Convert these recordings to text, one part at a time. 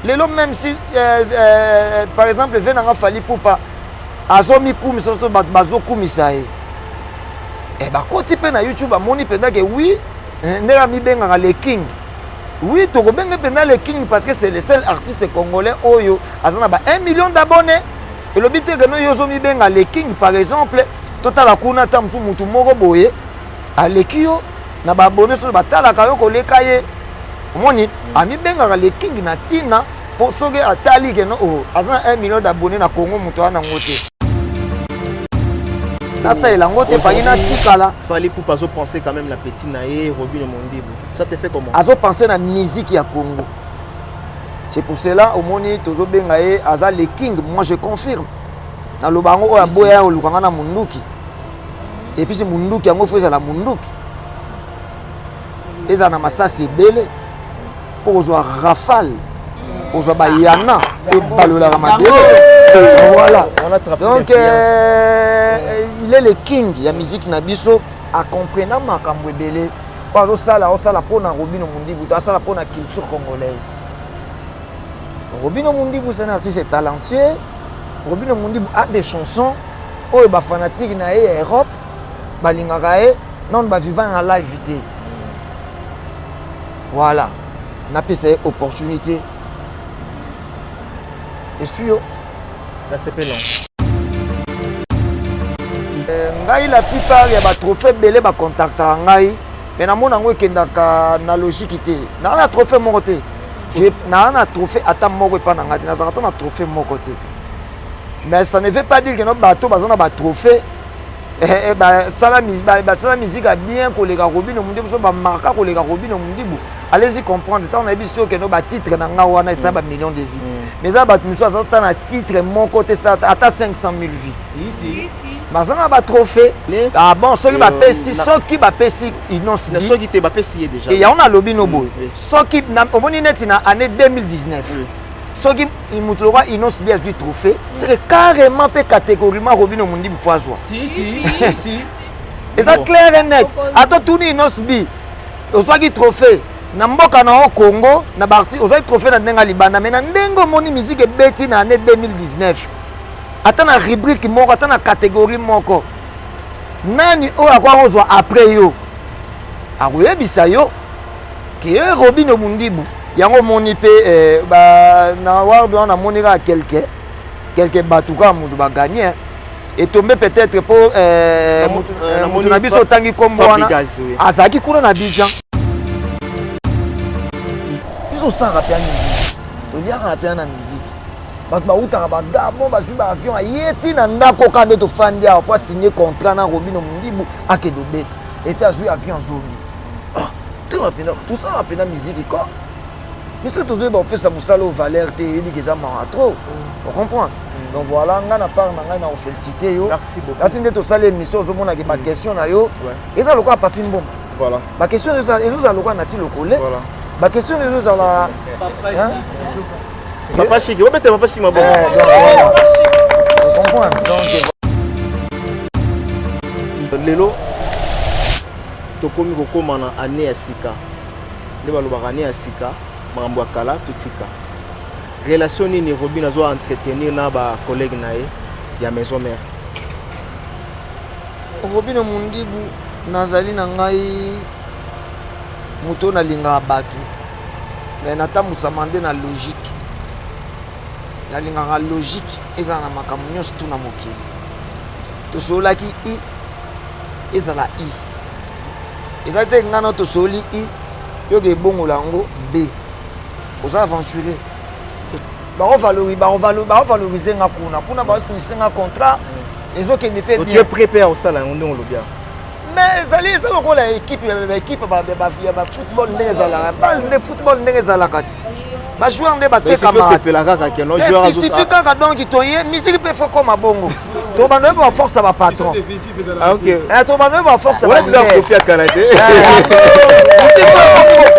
Lelo, même si par exemple ve nanga Fally Ipupa azomikumisa to bato bazokumisa ye, bakoti mpe na YouTube, bamoni mpenza ke oui, ndenge amibengaka le king, oui, tokobenga mpenza le king parce que c'est le seul artiste congolais oyo aza na ba 1 million d'abonnés. Elobi te keno yo ozomibenga le king. Par exemple, totala kuna, ata mosusu mutu moko boye aleki yo na baabonnés, soki batalaka yo koleka ye, omoni amibengaka le king na ntina mpo soki atali keno o aza na 1 million d'abonnés na Congo, moto aza nango te, nasalela yango te, faki natikala. Fally Ipupa azopenser quand même la petite na ye Robinho Mundibu. Ça te fait comment? Azopenser na musique ya Congo. C'est pour cela omoni tozobenga ye aza le king. Moi, je confirme, naloba yango, oyo aboya olukanga na munduki. Et puis si munduki yango, fo ezala munduki ezala na masasi ebele mpo kozwa rafale, kozwa bayana ebalolaka mabele. Voilà, donc il est le king ya musique na biso. Acomprena makambo ebele oyo azosala, azosala mpona Robinho Mundibu to asala mpona culture congolaise. Robinho Mundibu, c'est un artiste talentueux. Robinho Mundibu a des chansons oyo bafanatiques na ye ya Europe balingaka ye, nano bavivant na live te. Voilà, napesa ye opportunité, esui yo. Nasepeli. Ngai, la plupart ya batrophée ebele bacontactaka ngai, mais namona yango ekendaka na logique te. Naa na trophée moko te, naa na trophée ata moko epa na ngai te, nazalaka ta na trophée moko te. Mais ça ne veut pas dire que no bato baza na batrophée basala musique ya bien koleka Robinho Mundibu, so bamarka koleka Robinho Mundibu. Allez-y comprendre. Ntango nayebi soki okende, batitre na nga wana esala bamillion de vues, mais eza bato mosusu aza ta na titre moko te, ata 500 000 vues, baza na batrophée. Ah bon, soki bapesi, soki bapesi Innoss'B Soki te, bapesi ye déjà. Yango nalobi no boye, soki omoni neti na année 2019, soki moto lokwa Innoss'B azwi trophée, c'est que carrément mpe catégoriquement Robinho Mundibu fo azwa. Eza clair et net. Ata tuni Innoss'B, ozwaki trophée na mboka na yo Congo, na baartiste ozwaki trophée na ndenge ya libanda, mais na ndenge omoni musique ebeti na année 2019, ata na rubrique moko, ata na catégorie moko, nani oyo akoka kozwa après yo? Akoyebisa yo ke Robinho Mundibu. Yango omoni mpe na award wana, namoni kaka quelque bato, kaka moto bagagner etombe peut-être mpo moto na biso otangi nkombo wana azalaki kuna na Abidjan. Biso osalaka mpe ya musique, toliaka mpe na musique. Bato bautaka bagabon, bazwi baavion, aye ti na ndako kaka nde tofandi awa po asigne contrat na Robinho Mundibu, akende obeta, et puis azwi avion, azongi. Tanga mpena tosala mpena musique ko biso tozoyeba kopesa mosala oyo valeur te, eyebiki eza mawa trop, ocomprendre? Donc voilà, ngai na part na ngai na kofélicité yo. Merci beaucoup. Kasi nde tosali émission, ozomonaki baquestion na yo eza lokola Papi Mboma, baquestion ezozala lokola Nati Lokole, baquestion ezozala Papa Chiki, obete Papa Chiki maboko. Comprendre donc. Lelo tokomi kokóma na année ya sika. Nde balobaka année ya sika, makambo ya kala totika. Relation nini Robinho azo entretenir na bacollègue na ye ya maison mère? Robinho Mundibu, nazali na ngai moto oyo nalingaka bato, mais natambusama nde na logique. Nalingaka logique ezala na makambo nyonso tu na mokili. Tosololaki i ezala i eza te, ngai na tosoli i yoka ebongola yango b oza aventurier. Bakovalorize nga kuna, kuna baosilise nga contrat, ezokende mpe. Tu es prêt mpe osala yango ndenge olobi awa? Mais ezali, eza lokola équipe, baéquipe ya bafootball ndenge ezalaka, base nde football ndenge ezalaka ti bajoueur nde batekamaosepela kaka ke no joueur. Suffit kaka. Donc toye musique mpe fo koma bongo, tobanda oyeba baforce ya bapatron, tobanda oyeba baforce. Kofi akala te.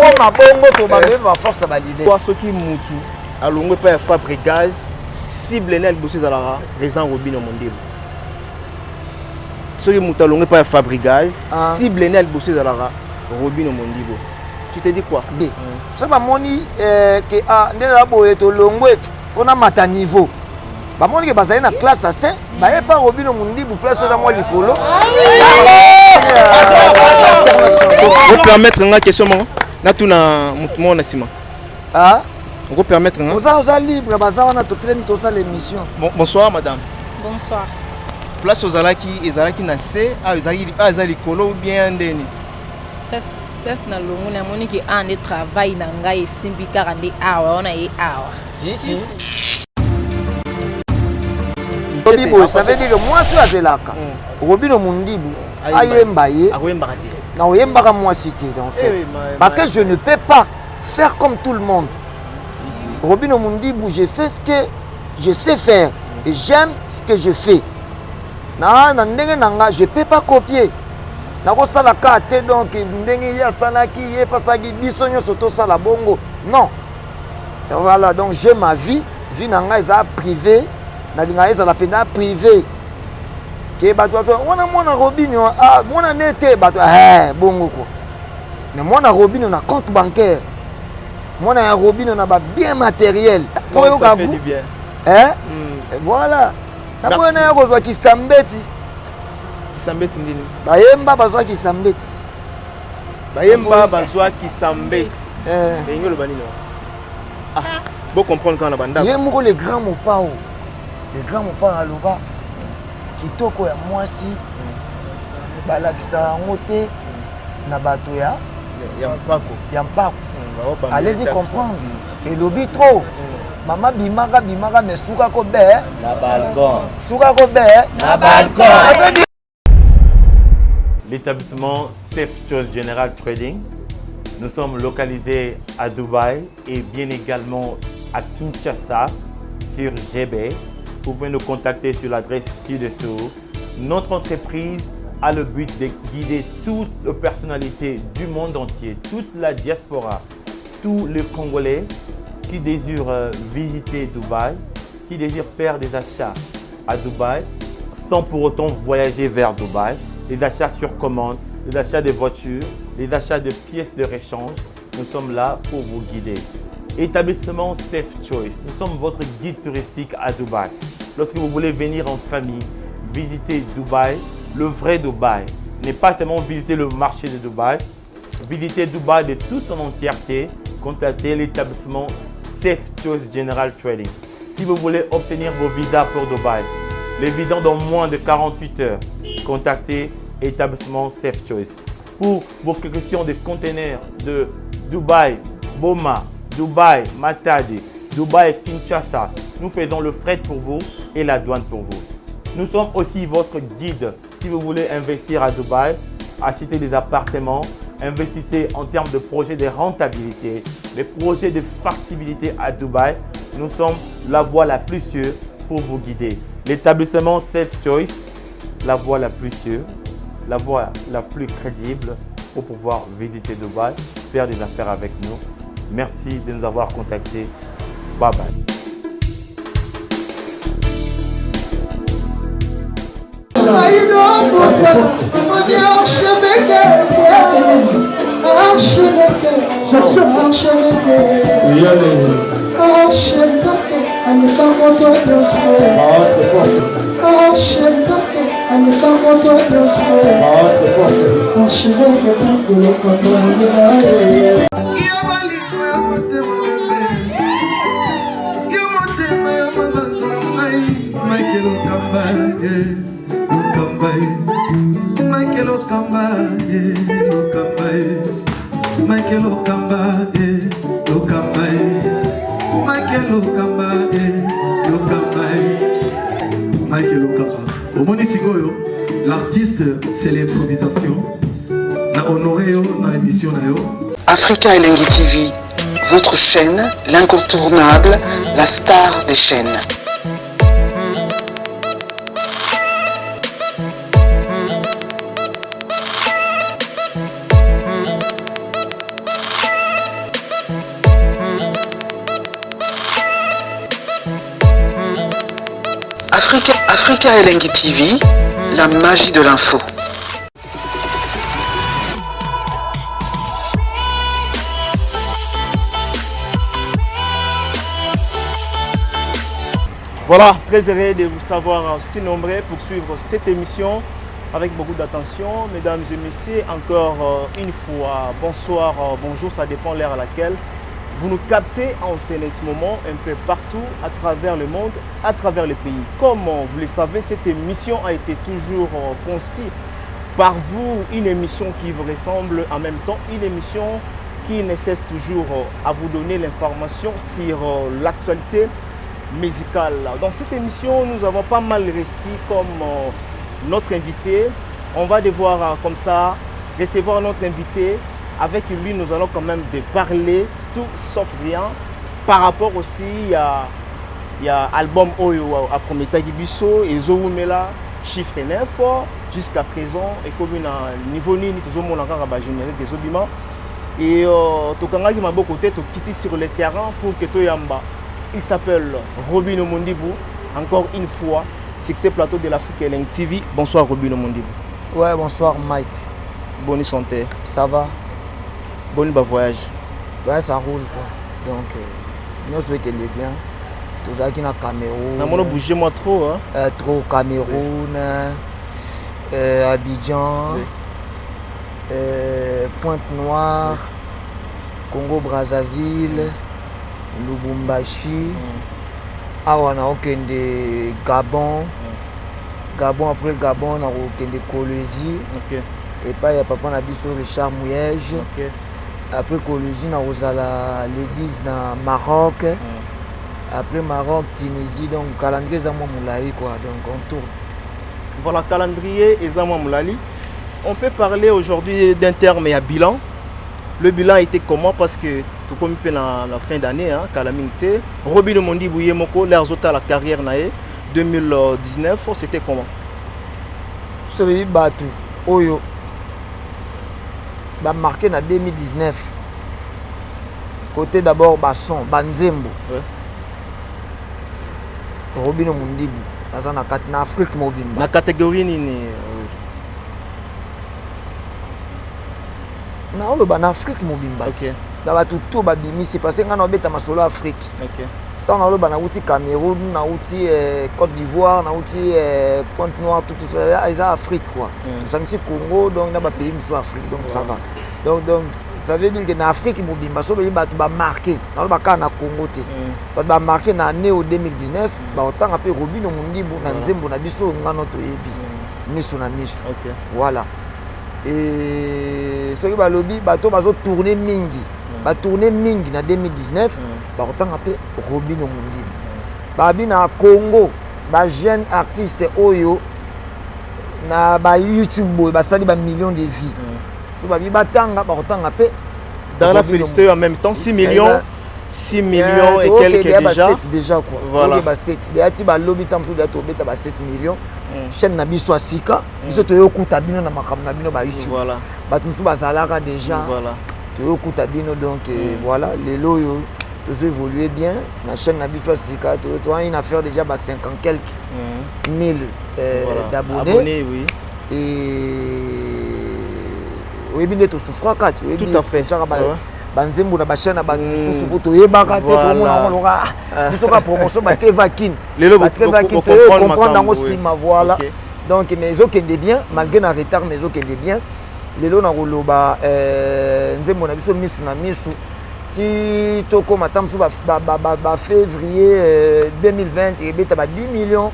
Kokoma bongo, tobanda oyeba baforce ya baleader. Soki mutu alongwe epai ya Fabregas, cible ne ya liboso ezalaka président Robinho Mundibu. Soki moto alongwe epai ya Fabregas, cible ne ya liboso ezalaka Robinho Mundibu. Tu te dis quoi? B. Soki bamoni ke ah, nde na boye tolongwe, fo namata niveau, bamoni ke bazali na classe ya se, baye pa Robino Mundibu, place oza mwa likolo. Opermettre nga question moko, natuna motu moko na nsima. Ah? Okopermettre nga? Oza libre, baza wana, totelemi, tosala émission. Bon, bonsoir madame. Bonsoir. Place ozalaki, ezalaki na se awa, ezalaki awa, eza likolo ou bien ndeni? Place na longo, namoni ke awa nde travail na ngai esimbi kaka nde awa wana ye awa. Si, si. Lobi boye, ça veut dire que mwasi oyo azelaka Robino Mundibu ayemba ye, akoyembaka te. Na oyembaka mwasi te en fait. Oui, parce que je ne peux pas faire comme tout le monde. Robino Mundibu, je fais ce que je sais faire et j'aime ce que je fais na ndenge na nga. Je peux pas copier, nakosala kaka te. Donc ndenge ye asalaki, ye mpe asalaki, biso nyonso tosala bongo, non. Voilà, donc j'ai ma vie, vie na ngai eza privé, nalingaka ezala mpenza privé ke bato bato wana mwana Robino, ah, mwana ne te, bato eh, bongo quoi. Mais mwana Robino na compte bancaire, mwana ya Robino na babien matériel po oyoka Ça fait du bien. Eh? Voilà, naboya na ya kozwa kisambeti. Kisambeti ndini? Bayemba bazwa kisambeti. Bayemba bazwa kisambeti. Eh. Elingi oloba nini? Ah, bocomprendre kaka na bandako. Ye moko le grand Mopao, le grand Mopao aloba kitoko ya mwasi balakisa yango te na bato ya ya mpako. Ya mpako. Baobamba allez-y taxe. Comprendre elobi trop mama bimaka bimaka, mais suka ko be Na balcon. Suka ko be Na balcon. Ça veut dire L'établissement Safe Choice General Trading. Nous sommes localisés à Dubaï et bien également à Kinshasa sur GB. Vous pouvez nous contacter sur l'adresse ci-dessous. Notre entreprise a le but de guider toutes les personnalités du monde entier, toute la diaspora, tous les Congolais qui désirent visiter Dubaï, qui désirent faire des achats à Dubaï sans pour autant voyager vers Dubaï, les achats sur commande, les achats de voitures, les achats de pièces de rechange. Nous sommes là pour vous guider. Établissement Safe Choice, nous sommes votre guide touristique à Dubaï. Lorsque vous voulez venir en famille, visiter Dubaï, le vrai Dubaï, n'est pas seulement visiter le marché de Dubaï, visiter Dubaï de toute son entièreté, contactez l'établissement Safe Choice General Trading. Si vous voulez obtenir vos visas pour Dubaï, les visas dans moins de 48 heures, contactez établissement Safe Choice. Pour vos questions de conteneurs de Dubaï, Boma, Dubaï, Matadi, Dubaï, Kinshasa, nous faisons le fret pour vous et la douane pour vous. Nous sommes aussi votre guide si vous voulez investir à Dubaï, acheter des appartements, investissez en termes de projets de rentabilité, des projets de factibilité à Dubaï. Nous sommes la voie la plus sûre pour vous guider. L'établissement Safe Choice, la voie la plus sûre, la voie la plus crédible pour pouvoir visiter Dubaï, faire des affaires avec nous. Merci de nous avoir contactés. Bye bye. Yo bolingo ya motema bebe, yo motema ya mabanza na ngai, Michael Okamba ye, Okamba ye, Michael Okamba ye, Okamba ye, Michael Okamba ye, Okamba ye, Michael Okamba ye, Okamba ye, Michael Okamba. Omoni sikoyo, l'artiste, c'est l'improvisation. Na honoré yo na émission na yo. Africa Elengi TV, votre chaîne, l'incontournable, la star des chaînes. Africa Elengi TV, la magie de l'info. Voilà, très heureux de vous savoir si nombreux pour suivre cette émission avec beaucoup d'attention. Mesdames et messieurs, encore euh, une fois, bonsoir, euh, bonjour, ça dépend l'heure à laquelle vous nous captez en ce net moment un peu partout à travers le monde, à travers le pays. Comme vous le savez, cette émission a été toujours euh, conçue par vous, une émission qui vous ressemble en même temps, une émission qui ne cesse toujours à vous donner l'information sur l'actualité musicale. Dans cette émission, nous avons pas mal réussi comme euh, notre invité. On va devoir euh, comme ça recevoir notre invité. Avec lui, nous allons quand même de parler tout sauf rien. Par rapport aussi à il y a album oyo aprometaki biso ezowumela chiffre 9 jusqu'à présent ekomi na niveau nini tozomona kaka bagénérique ezobima et euh, tokangaki maboko te tokiti sur le terrain pour que toyamba. Il s'appelle Robino Mondibu. Encore une fois, succès plateau de l'Afrique Eleng TV. Bonsoir Robino Mondibu. Ouais, bonsoir Mike. Bonne santé. Ça va. Bonne bah, voyage. Ouais, ça roule quoi. Donc, euh, nous souhaitons bien. tozalaki na Cameroun. Namona bouger moi trop. Hein? Euh, trop Cameroun, oui. euh, Abidjan, oui. euh, Pointe-Noire, oui. Congo Brazzaville, Lubumbashi. Mm. Awa naokende Gabon. Mm. Gabon après Gabon nakokende Kolwezi. Okay. Epai ya papa na biso Richard Muyege. Okay. Après Kolwezi nakozala l'église na Maroc. Mm. Après Maroc, Tunisie, donc calendrier eza mwa molai quoi, donc on tourne. Voilà, calendrier eza mwa molai. On peut parler aujourd'hui d'un terme ya bilan. Le bilan était comment parce que tokomi mpe na, na fin d'année hein, kala mingi te. Robino Mondibu ye moko l'air azotala carrière na ye 2019, c'était comment? Soki bato oyo bamarke na 2019 côté d'abord bason banzembo Ouais. Robino Mundibu aza na kati na Afrique mobimba. Na catégorie nini? Naoloba na Afrique mobimba ti Ok. na bato to babimisi parce que ngai naobeta masolo ya Afrique. Ok. Ntango naoloba nauti Cameroun, nauti eh, Côte d'Ivoire, nauti eh, Pointe Noire, tout, tout ça eza Afrique quoi. Tosangisi Congo donc na bapays mosusu Afrique donc ça va. Donc ça veut dire que na Afrique mobimba so boyebi bato bamarke, naloba kaka na Congo te, bato bamarke na année oyo 2019 baotanga mpe Robino Mundibu na nzembo na biso oyo ngano toyebi miso na miso. Ok. Voilà. Et soki balobi bato bazotourne mingi, batourne mingi na 2019 bakotanga mpe Robino Mundibu. Babi na Congo bajeune artiste oyo na ba YouTube boye basali ba millions de vues. So babi batanga bakotanga mpe Dans la Robino félicité en même temps 6 millions, 6 millions et Eh, quelques tokende ya ba déjà. 7 déjà quoi. Voilà. Toke ba 7 deya ti balobi ntango mosusu deya tobeta ba 7 millions. Chaîne na biso ya sika biso toyokuta bino na makambo na bino ba YouTube. Voilà. Bato mosusu bazalaka déjà. Voilà. Toyokuta bino donc eh, voilà lelo oyo tozo évoluer bien na chaîne na biso ya sika toa une affaire déjà ba 50 quelques mille euh, Voilà. d'abonnés. Abonnés, oui. Et oyebi nde tosouffraka ti oyebi Tout à fait. totiaka Ouais. banzembo na bachaîne na bato mosusu po toyebaka te Voilà. tomona yango loka biso ka promotion bateva kin Lelo bateva kin bo toye comprendre comprendre yango makambo, oui. nsima voilà. Ok. Donc mais ezokende bien malgré na retard, mais ezokende bien. Lelo na koloba euh, nzembo na biso misu na misu ti tokóma ata mosusu bafévrier 2020 ebeta ba 10 millions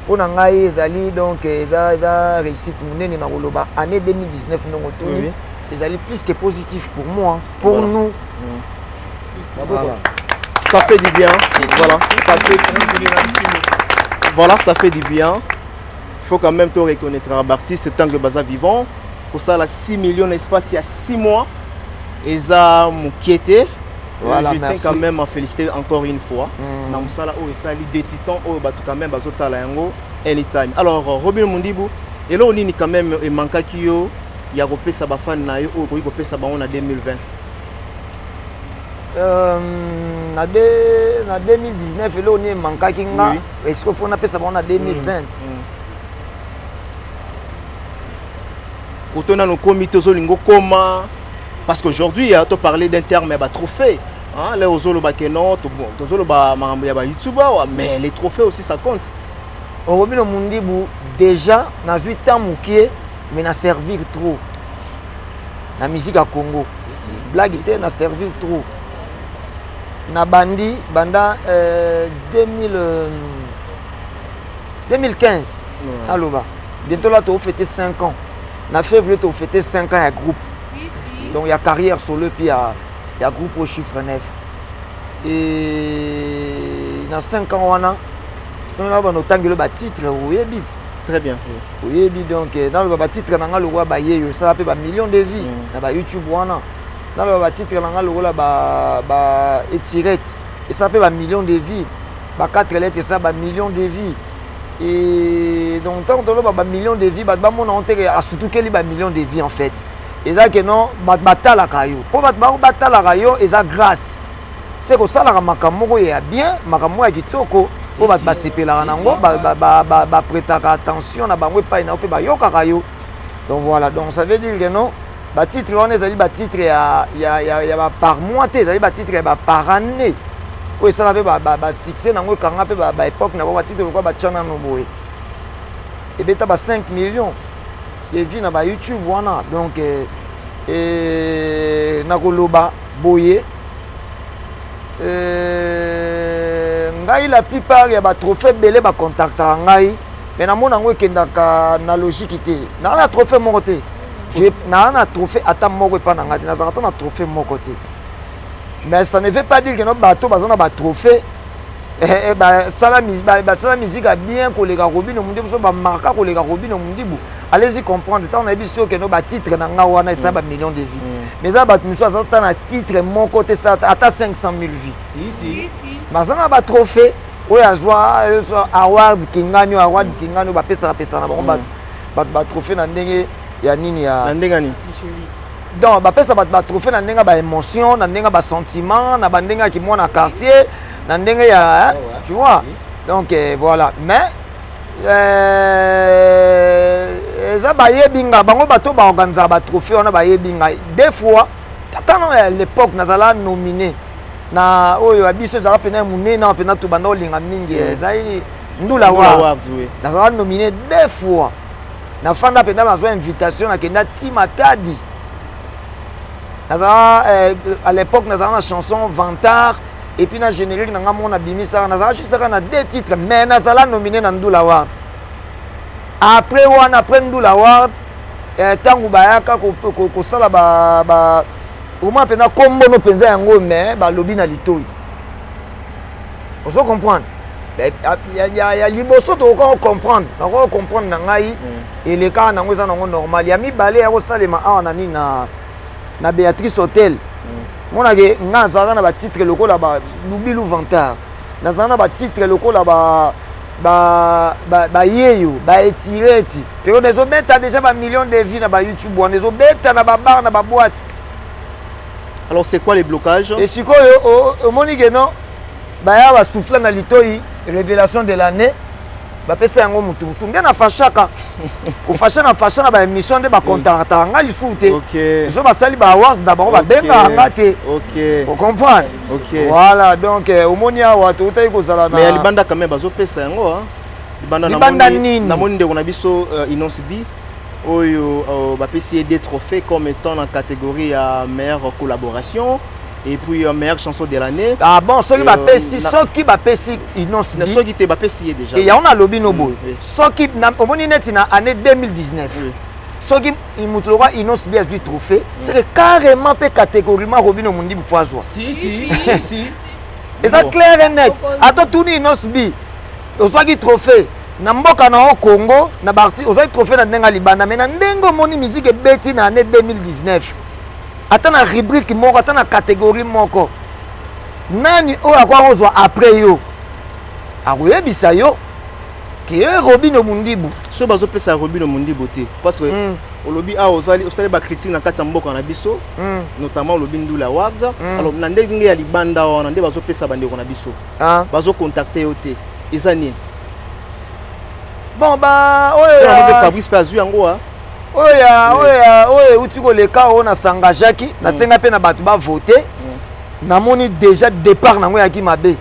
mpo na ngai ezali donc eza eza réussite monene na koloba année 2019 ndongo toni Oui. ezali plus que positif pour moi, pour Voilà. nous. Voilà. Ça fait du bien. Voilà, ça fait Voilà, ça fait du bien. Il faut quand même te reconnaître artiste tant que baza vivant. Pour ça, là, 6 millions d'espace il y a 6 mois. Eza moke te. Voilà, je tiens merci. quand même à féliciter encore une fois. Mm. Na mosala oyo esali des titans oyo bato quand même bazotala yango anytime. Alors Robin Mundibu, eloko nini quand même emankaki yo ya kopesa bafani na yo oyo okoki kopesa bango na 2020? Euh, na 2019 eloko nini emankaki nga? Oui. Est-ce que faut napesa bango na 2020? Koto nano okomi te, ozolinga okoma parce qu'aujourd'hui hein, to parler d'un terme ya batrophée. Hein, là ozoloba ke non, bon, tozoloba makambo ya ba youtubeur, mais les trophées aussi, ça compte. Robino Mundibu, déjà nazwi temps mokie, mais na servir trop na musique ya Congo. Blague te, na servir trop. Na bandi banda 2000, 2015. Aloba bientôt là tofêter 5 ans. Na février tofêter 5 ans ya groupe, donc ya carrière solo, puis ya groupe au chiffre 9. Et na 5 ans wana, soki na bana otangeli batitre, oyebi. Très bien. Oyebi, donc naloba batitre na nga lokola bayeyo esala mpe bamillion de vues na bayoutube wana. Naloba batitre na nga lokola ba etirette, esala mpe bamillion de vues. Ba 4 lettres esala bamillion de vues. Et donc ntango toloba bamillion de vues, bato bamona ngo teke asutukeli bamillion de vues. En fait, eza ke non, bato batalaka yo mpo bato bango batalaka yo, eza grâce se kosalaka makambo moko ya bien, makambo moko ya kitoko mpo bato basepelaka nango, baprêtaka attention na bango epai na yo mpe bayokaka yo. Donc voilà, donc ça veut dire que non, batitre wana ezali batitre ya ba par mois te, ezali batitre ya bapar année oyo esala mpe basuccès nango, ekanga mpe baépoque na bango. Batitre lokola batya nano boye, ebeta ba 5 millions de vues na bayoutube wana. Donc nakoloba boye, ngai la plupart ya batrophée ebele bacontactaka ngai, mais namona yango ekendaka na logique te. Naa na trophée moko te, naa na trophée ata moko epa na ngai te, nazalaka ata na trophée moko te. Mais ça ne veut pas dire que no bato baza na batrophée basala musique ya bien koleka Robino Mundibu, so bamarka koleka Robino Mundibu. Allez-y comprendre. Ntango nayebi soki okende, batitre na nga wana esala bamillion de vues, mais eza bato misusu aza ata na titre moko te, ata 500 000 vues, baza na batrophée oyo azwa award kingani, oyo award kingani oyo bapesaka pesaka na bango bato batrophée na ndenge ya nini ya Na ndenge nini? Donc bapesa bato batrophée na ndenge ya baémotion, na ndenge ya basentiment, na bandenge ya kimwana quartier, na ndenge ya, tu vois. Donc voilà, mais eza bayebi nga, bango bato baorganisaka batrophée wana bayebi ngai. Deux fois tata no ya l'époque nazala nominé na oyo ya biso, ezalaka mpena ya monene awa mpena tobanda kolinga mingi, ezali Ndula Award. Nazala nominé deux fois, nafanda mpenza, nazwa invitation, nakenda ti Matadi. Nazala à l'époque nazala na chanson Vantard et puis na générique na nga moko nabimisaka. Nazala juste kaka na deux titres, mais nazala nominé na Ndula Award. Après wana, après Ndula Award, ntango bayaka kosala ba omona mpenza kombono mpenza yango, mais balobi na litoi, ozo comprendre. Ya liboso tokoka comprendre, nakoka comprendre na ngai, elekaka nango, eza nango normal. Ya mibale ya kosalema awa na nini, na Béatrice Hotel, monake ngai nazalaka na batitre lokola ba Lubilu Vantard, nazala na batitre lokola bayeyo, baetireti, période ezobeta déjà bamillion de vues na bayoutube wana, ezobeta na babar, na baboîte. Alors, c'est quoi les blocages? E sikoyo omoni ke non, baya basouffla na litoi, révélation de l'année bapesa yango motu mosusu. Nde nafashaka kofasha, na fasha na baémission, nde bacontactaka nga lisusu te. So basali baaward na bango, babengaka nga te, ocomprendre. Voilà, donc omoni awa toutaki kozala na Mais ya libanda quand même bazopesa yango. Libanda? Libanda nini? Namoni ndeko na biso Innoss'B oyo bapesi ye des trophées comme étant na catégorie ya meilleure collaboration et puis meilleure chanson de l'année. Ah bon, soki bapesi, soki bapesi Innoss'B Soki te, bapesi ye déjà. Yango nalobi no boye, soki omoni neti na année 2019, soki moto lokwa Innoss'B azwi trophée, c'est que carrément mpe catégoriquement Robino Mundibu fo azwa. Si, si, si. Eza clair et net. Ata tuni Innoss'B, ozwaki trophée na mboka na yo Congo, na baartiste ozwaki trophée na ndenge ya libanda, mais na ndenge omoni musique ebeti na année 2019, ata na rubrique moko, ata na catégorie moko, nani oyo akoka kozwa après yo? Akoyebisa yo ke Robino Mundibu. Soki bazopesa Robino Mundibu te, parce que olobi awa osali bacritique na kati ya mboka na biso, notamment olobi Ndula Awards. Alors na ndenge ya libanda wana nde bazopesa bandeko na biso, bazocontacte yo te, eza nini? Bon, ba oyo mpe Fabrice mpe azwi yango. Oyo ya oyo ya oyo euti koleka, oyo nasangageaki, nasenga mpe na bato bavote. Namoni déjà départ nango eyaki mabe.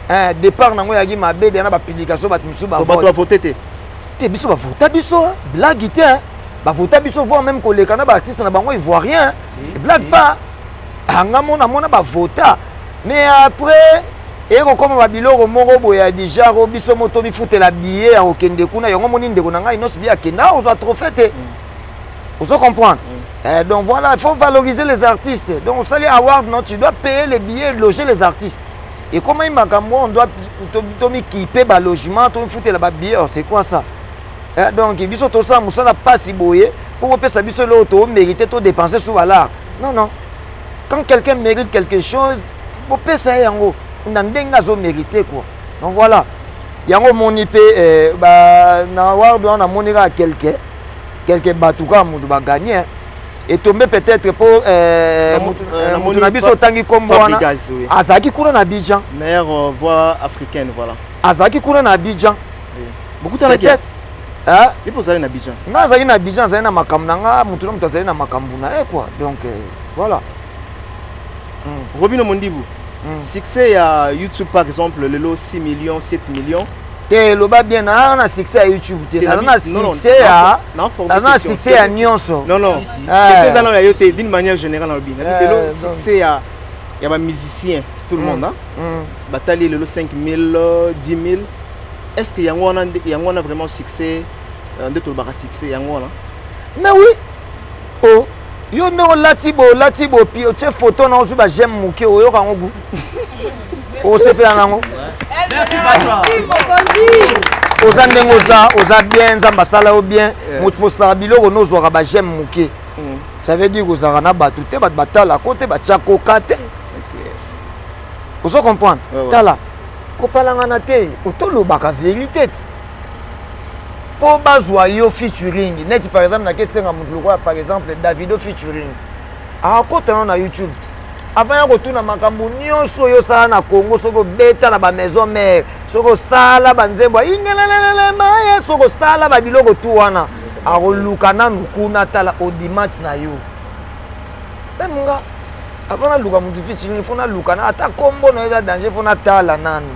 Eh, départ nango eyaki mabe deja na bapublication bato mosusu bato bavote te. Te, biso bavota biso, blague te, bavota biso, voire même koleka na baartiste na bango ivoirien, blague pas. Anga mona mona bavota, mais après ekokoma babiloko moko boye ya du genre biso mo tomifutela billet ya kokende kuna. Yango moni ndeko na ngai nyonso bi akenda ozwa trophée te, ozo comprendre? Eh, donc voilà, il faut valoriser les artistes. Donc osali award, non, tu dois payer les billets, loger les artistes. Et comment makambo on doit tomikipe balogement, tomifutela babillet? Oh, c'est quoi ça? Eh, donc biso tosala mosala mpasi boye mpo kopesa biso eloko tomérite, todépenser sur balard? Non, non, quand quelqu'un mérite quelque chose, bopesa ye yango na ndenge azomérite, quoi. Donc voilà, yango omoni mpe eh, na award wana namoni kaka quelque bato kaka moto bagagner etombe peut-être mpo eh, motu na biso otangi nkombo wana azalaki kuna na Abidjan. Meilleure voix africaine, voilà. Azalaki kuna na Abidjan. Bokutanaki ye mpo ozali na Abidjan? Nga azalaki na Abidjan, azali na makambo na nga, motu na moto azali na makambo na ye, quoi. Donc voilà. Robino Mondibu, succès ya YouTube par exemple lelo 6 millions, 7 millions. Te, eloba bien, naza na succès ya YouTube te, naza na succès ya, naza na succès ya nyonso. Non, non, question eza nano ya yo te, d'une manière générale nalobi lelo succès ya bamusicien, tout le monde batali lelo 5 000, 10 000. Est ce que yango wana, yango wana vraiment succès nde tolobaka succès yango wana? Mais oui, o yo nde olati bo olati bopi, otie photo na ozwi baj'aime moke, oyoka yango gu, osepela nango. Oza ndenge oza, oza bien, Nzambe asala yo bien. Moto postaka biloko nozwaka baj'aime moke, ça veut dire kozalaka na bato te, bato batalako te, batya koka te, ozo comprendre? Tala, kopalangana te, otolobaka vérité ti mpo bazwa yo featuring. Neti par exemple nakesenga motu lokola par exemple Davido featuring, akota nano na YouTube ti avant ya kotuna makambo nyonso oyo osala na Congo. Soki obeta na bamaison mare, soki osala banzembo ingelelelema ye, soki osala babiloko tu wana, akoluka nanu kuna, tala audimat na yo. Même nga, avant naluka motu featuring, faut naluka na ata nkombo na yo eza danger, faut natala nanu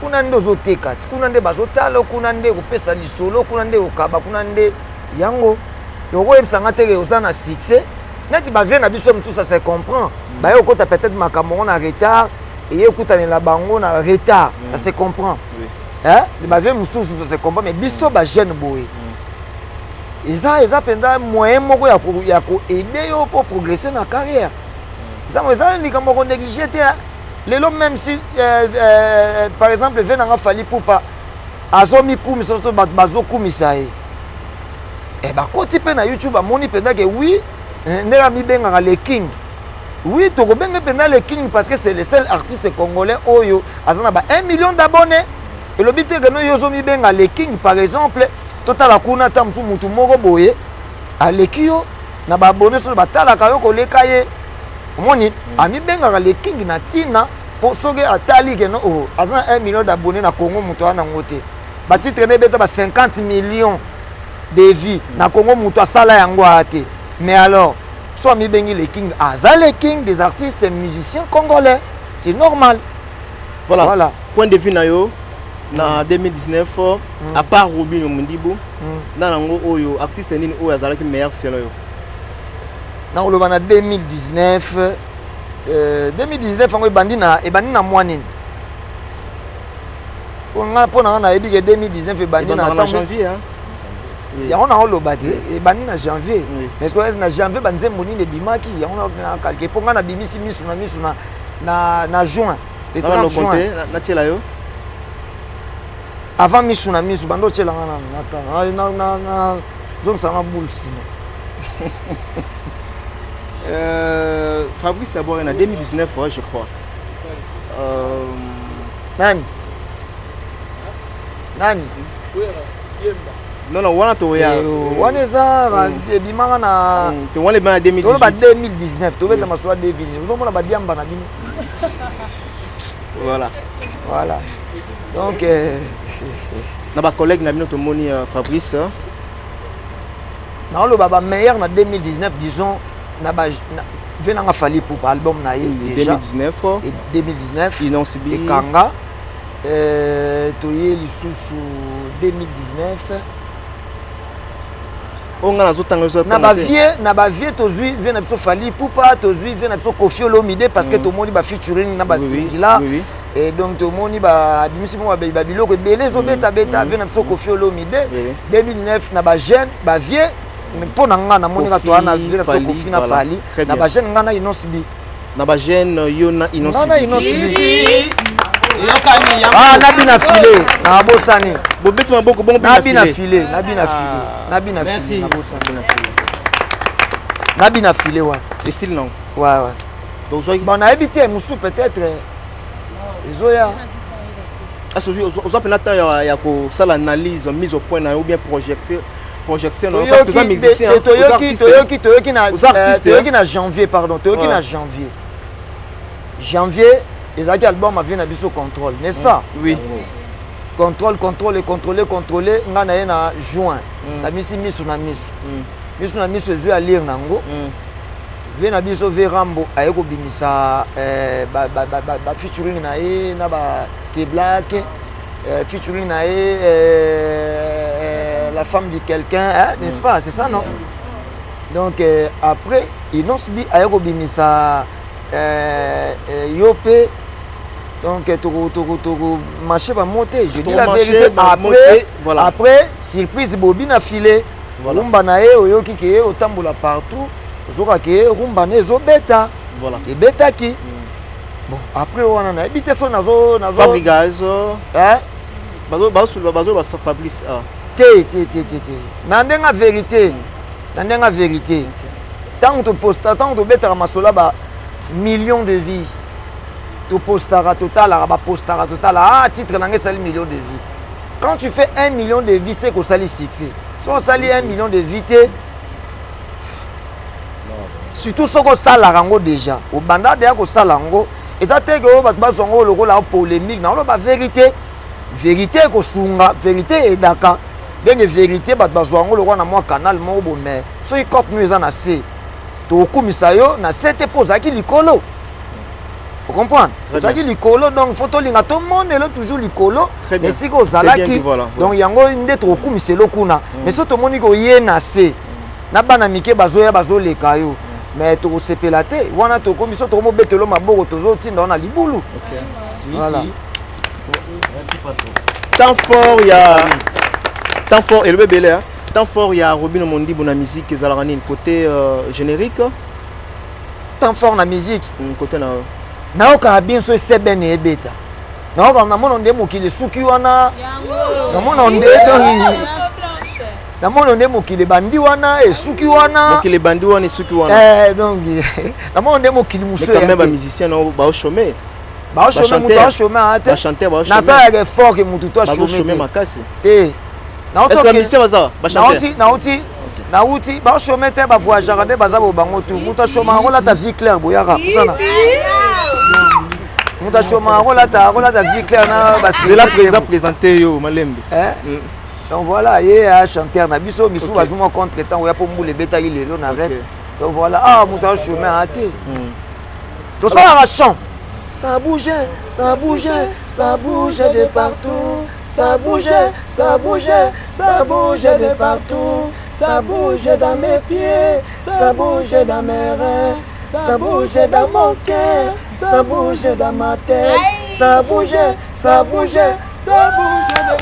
kuna nde ozoteka ti, kuna nde bazotala, kuna nde kopesa lisolo, kuna nde kokaba, kuna nde yango okoyebisanga teke oza na succès. Neti bavieux na biso mosusu, ça se comprend, baye okota peut-être makambo yango na retard, eye okutanela bango na retard, ça se comprend, bavieux mosusu, ça se comprend. Mais biso bajeune boye, eza mpenza moyen moko ya koaider yo mpo progresser na carrière. Eza likambo ya konéglige te. Lelo même si par exemple vieux nanga Fally Ipupa azomikumisa to bato bazokumisa ye, bakoti mpe na YouTube, bamoni mpenza ke oui, ndenge amibengaka le King, oui, tokobenga mpenza le King parce que c'est le seul artiste congolais oyo aza na ba 1 million d'abonnés. Elobi te keno yo ozomibenga le King, par exemple totala kuna ata mosusu mutu moko boye aleki yo na baabonnés, soki batalaka yo koleka ye. Omoni, amibengaka le King na ntina mpo soki atali keno o aza na 1 million d'abonnés na Congo, moto aza nango te. Batitre na ebeta ba 50 millions de vues na Congo, moto asala yango aya te. Mais alors so amibengi le King, aza le king des artistes musiciens congolais, c'est normal. Voilà. Point de vue na yo na 2019, à part Robino Mundibu, na nango oyo artiste nini oyo azalaki meilleur selon yo? Nakoloba na 2019, 2019 yango ebandi na mwa nini? Mpo na nga nayebi ke 2019 ebandi na janvier. Yango naoloba te, ebandi na janvier, mais na janvier banzembo nini ebimaki? Yango nakalke mpo nga nabimisi misu na misu na juin, le 30 juin. Natiela yo. Avant misu na misu, bando otielanga nanu, zongisanga boule nsima. Fabrice Abouare na 2019, ouais, je crois. Nani nani? Non, non, wana toya. Wana eza ebimaka na To wana ebima na 2018. Toloba 2019, tobeta masolo ya 2019, ozomona badiamba na bino. Voilà. Voilà, donc na bacollègue na bino tomoni Fabrice. Naoloba bameilleur na 2019, disons. Na ba vieux nanga Fally Ipupa, album na ye déjà 2019. Et 2019. Innoss'B. Ekanga. Toye lisusu 2019. Oyo ngai nazotanga. Na bavieux, na bavieux, tozwi vieux na biso Fally Ipupa, tozwi vieux na biso Koffi Olomide, parce que tomoni bafeaturing na basingila. Et donc tomoni babimisi mo babiloko ebele ezobetabeta. Vieux na biso Koffi Olomide 2009. Na bajeune, bavieux, mpo na nga namoni nga toa na vieux na biso Koffi na Fally. Na bajeune, nga na Innoss'B. Na bajeune, yo na Innoss'B. Nga na Innoss'B. Ah, nabina file, nabosani. Bobeti maboko bongo. Nabina file, nabina file, nabina file, nabosani nabina file wana. Esili nango. Ouais, bon, nayebi te, mosusu peut-être ezoya. Oza mpena temps ya kosala analyse, mise au point na yo, ou bien projection na yo, parce que oza musicien. Toyoki, na toyoki na janvier, pardon, toyoki na janvier. Janvier ezalaki album avie na biso Contrôle, n'est-ce pas? Oui. Contrôle, contrôle, contrôle, contrôle. Ngai na ye na juin namisi miso na miso, miso na miso ezwi alire nango. Vieux na biso ve Rambo aye kobimisa bafeaturing na ye na bakeblak, featuring na ye la femme de quelqu'un, hein, n'est-ce pas? C'est ça, non? Donc après Innoss'B aye kobimisa yo mpe. Donc toko marché bamo te, je dis la vérité. Après, voilà. Après surprise, bobi na file rumba na ye, oyoki ke ye otambola partout, ozoka ke rumba na ezobeta. Ebetaki. Bon, après wana nayebi te so nazo Fabregas, bazo Fabrice. Te, te, te, te, te, na ndenge vérité, na ndenge vérité, ntango toposta, ntango tobetaka masolo ya ba million de vie, topostaka, totalaka, bapostaka, totala: ah, titre na ngai esali million de vie. Quand tu fais 1 million de vie, c'est kosali succès. So osali 1 million de vie te, surtout soki osalaka yango déjà, obanda deya kosala yango, eza te ke oyo bato bazwa yango lokola polémique. Na oloba vérité, vérité ekosunga, vérité edaka ndenge vérité. Bato bazwa yango lokola na mwa canal moko bo, mais soki cote nu eza na se, tokokumisa yo na se te, mpo ozalaki likolo. Ocomprendre? Ozalaki likolo, donc faut tolinga tomonelo toujours likolo esika ozalaki. Donc yango nde tokokumisa elo kuna. Mais so tomoni koye na se na bana mike bazoya, bazoleka yo, mais tokosepela te. Wana tokomi so tokomobetelo maboko, tozotinda wana libulu. Voilà. Temps fort ya, temps fort elobi ebele. Temps fort ya Robino Mondibu na musique ezalaka nini? Côté générique? Temps fort na musique? Côté na Nayokaka bien so esebene ebeta, nayokaka, namona nde mokili esuki wana, namona nde, donc namona nde mokili ebandi wana, esuki wana. Mokili ebandi wana, esuki wana. Donc namona nde mokili mosusu. Mais quand même bamusicien na baochômer. Baochômer, moto aochômer aa te. Nasalaka effort ke motu to achômer makasi. Te. Bamusicien baza? Nauti, nauti, baochômer te, bavoyageaka nde, baza bo bango tu. Moto achômaka akolata vie claire, boyaka kosana. Moto achômaka akolata vie claire na C'est là président présenté yo malembe. Donc voilà, ye a chanteur na biso misu bazwi mwa contre temps oya mpo mbula ebetaki lelo na rep. Donc voilà, ah, moto achômer aa te. Tosalaka chant: ça bouge, ça bouge, ça bouge de partout, ça bouge, ça bouge, ça bouge de partout, ça bouge dans mes pieds, ça bouge dans mes reins, ça bouge dans mon cœur, ça bouge dans ma tête, ça bouge, ça bouge, ça bouge de.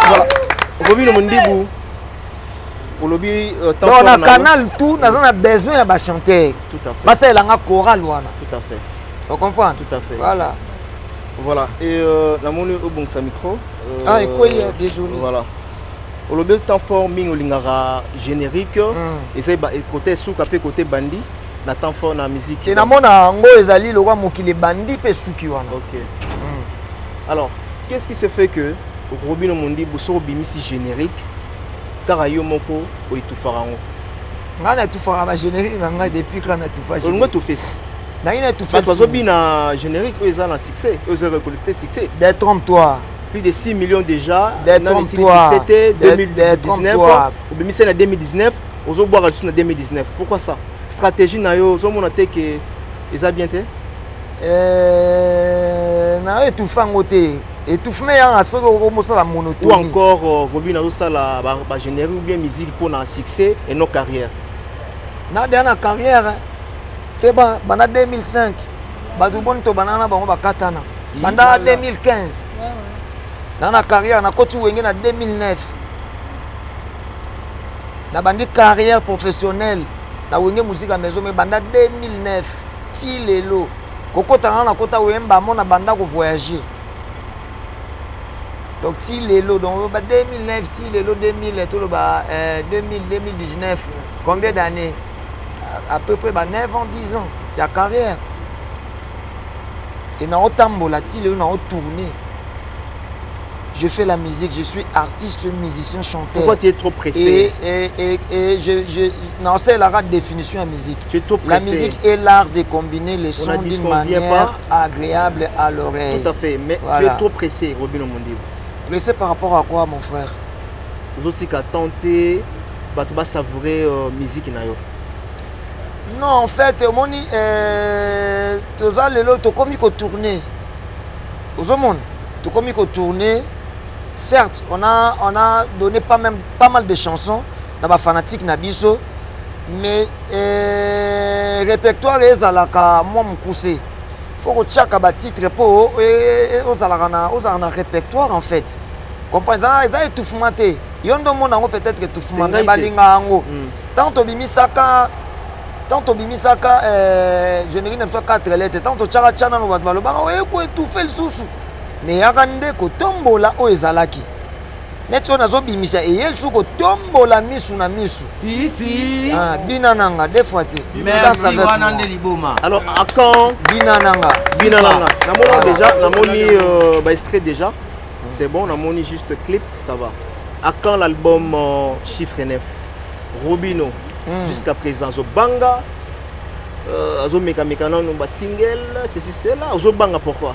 Voilà, Robino Mondibu olobi. Donc na canal tout, naza na besoin ya bachanteur basalelanga chorale wana. Tout à fait. Ocomprendre? Tout à fait. Voilà. Voilà, et namoni obongisa micro. Ah, ekwei, désolé. Voilà, olobi temps fort mingi olingaka générique, ezali côté esuka mpe côté bandi na temps fort na musique. E namona yango ezali lokwa mokili ebandi mpe suki wana. Ok. Alors, qu'est-ce qui se fait que Robino Mondibu, soki obimisi générique, kaka yo moko oetufaka yango? Ngai natufaka bagénérique na ngai depuis kaka natufa. Olingo etufesi? Nangi natufa. Bato bazobina générique oyo eza na succès, oyo eza récolté succès. Détrompe toi. Plus de 6 millions déjà. Détrompe-toi. C'était 2019. Détrompe-toi. Obimisa na 2019, ozobwaka lisusu na 2019. Pourquoi ça? Stratégie na yo ozomona te ke eza bien te? Na yo étouffe yango te, étouffement eyanga soki okomosala Ou monotonie. encore Robin azosala bagénérique ou bien musique mpona succès et non carrière. Na deya na carrière te, banda 2005 bato boni tobandaka na bango bakatana. Si, Banda voilà. 2015 na carrière, nakoti Wenge na 2009, nabandi carrière professionnelle na Wenge Musica Maison, mais banda 2009 ti lelo, kokota na nakota Wemba mo na banda kovoyager, donc ti lelo, donc ba 2009 ti lelo 2000, toloba 2000, 2019, combien d'années? À peu près ba 9 ans, 10 ans ya carrière. Et naotambola ti lelo, naotourner, je fais la musique, je suis artiste, musicien, chanteur. Pourquoi tu es trop pressé? Et non, c'est la définition de la musique. Tu es trop La pressé. musique est l'art de combiner les On sons a dit d'une qu'on vient manière agréable à l'oreille. Tout à fait, mais tu Voilà. es trop pressé, Robin Mondibu. Pressé par rapport à quoi, mon frère? Ozotika tente bato basavourer musique na yo. Non, en fait, omoni, toza lelo, tokomi kotourner. Ozomona, tokomi kotourner. Certes, on a donné pas, même, pas mal de chansons na bafanatique na biso, mais répertoire ezalaka mwa mokuse. Faut kotiaka batitre mpo ozalaka na, ozalaka na répertoire en fait. Comprendre, eza étouffement te. Yo nde omona yango peut-être étouffement, Te mais ngai te. balinga yango. Tant tobimisaka générique na biso 4 lettres, tant totiaka tia nano, bato balobaka oye koétouffe lisusu, mais yaka nde kotombola oyo ezalaki neti oyo nazobimisa, eye lisusu kotombola misu na misu. Si, si. Ah, bina nanga deux fois te. Danse Merci, avec wana moi. nde liboma. Alors à quand? Bina nanga. Bina nanga, namoni déjà, namoni baextrait déjà, c'est bon, namoni juste clip, ça va. À quand l'album chiffre 9, Robino? Jusqu'à présent azobanga, azomekameka nano basingle, ceci, cela, ozobanga pourquoi?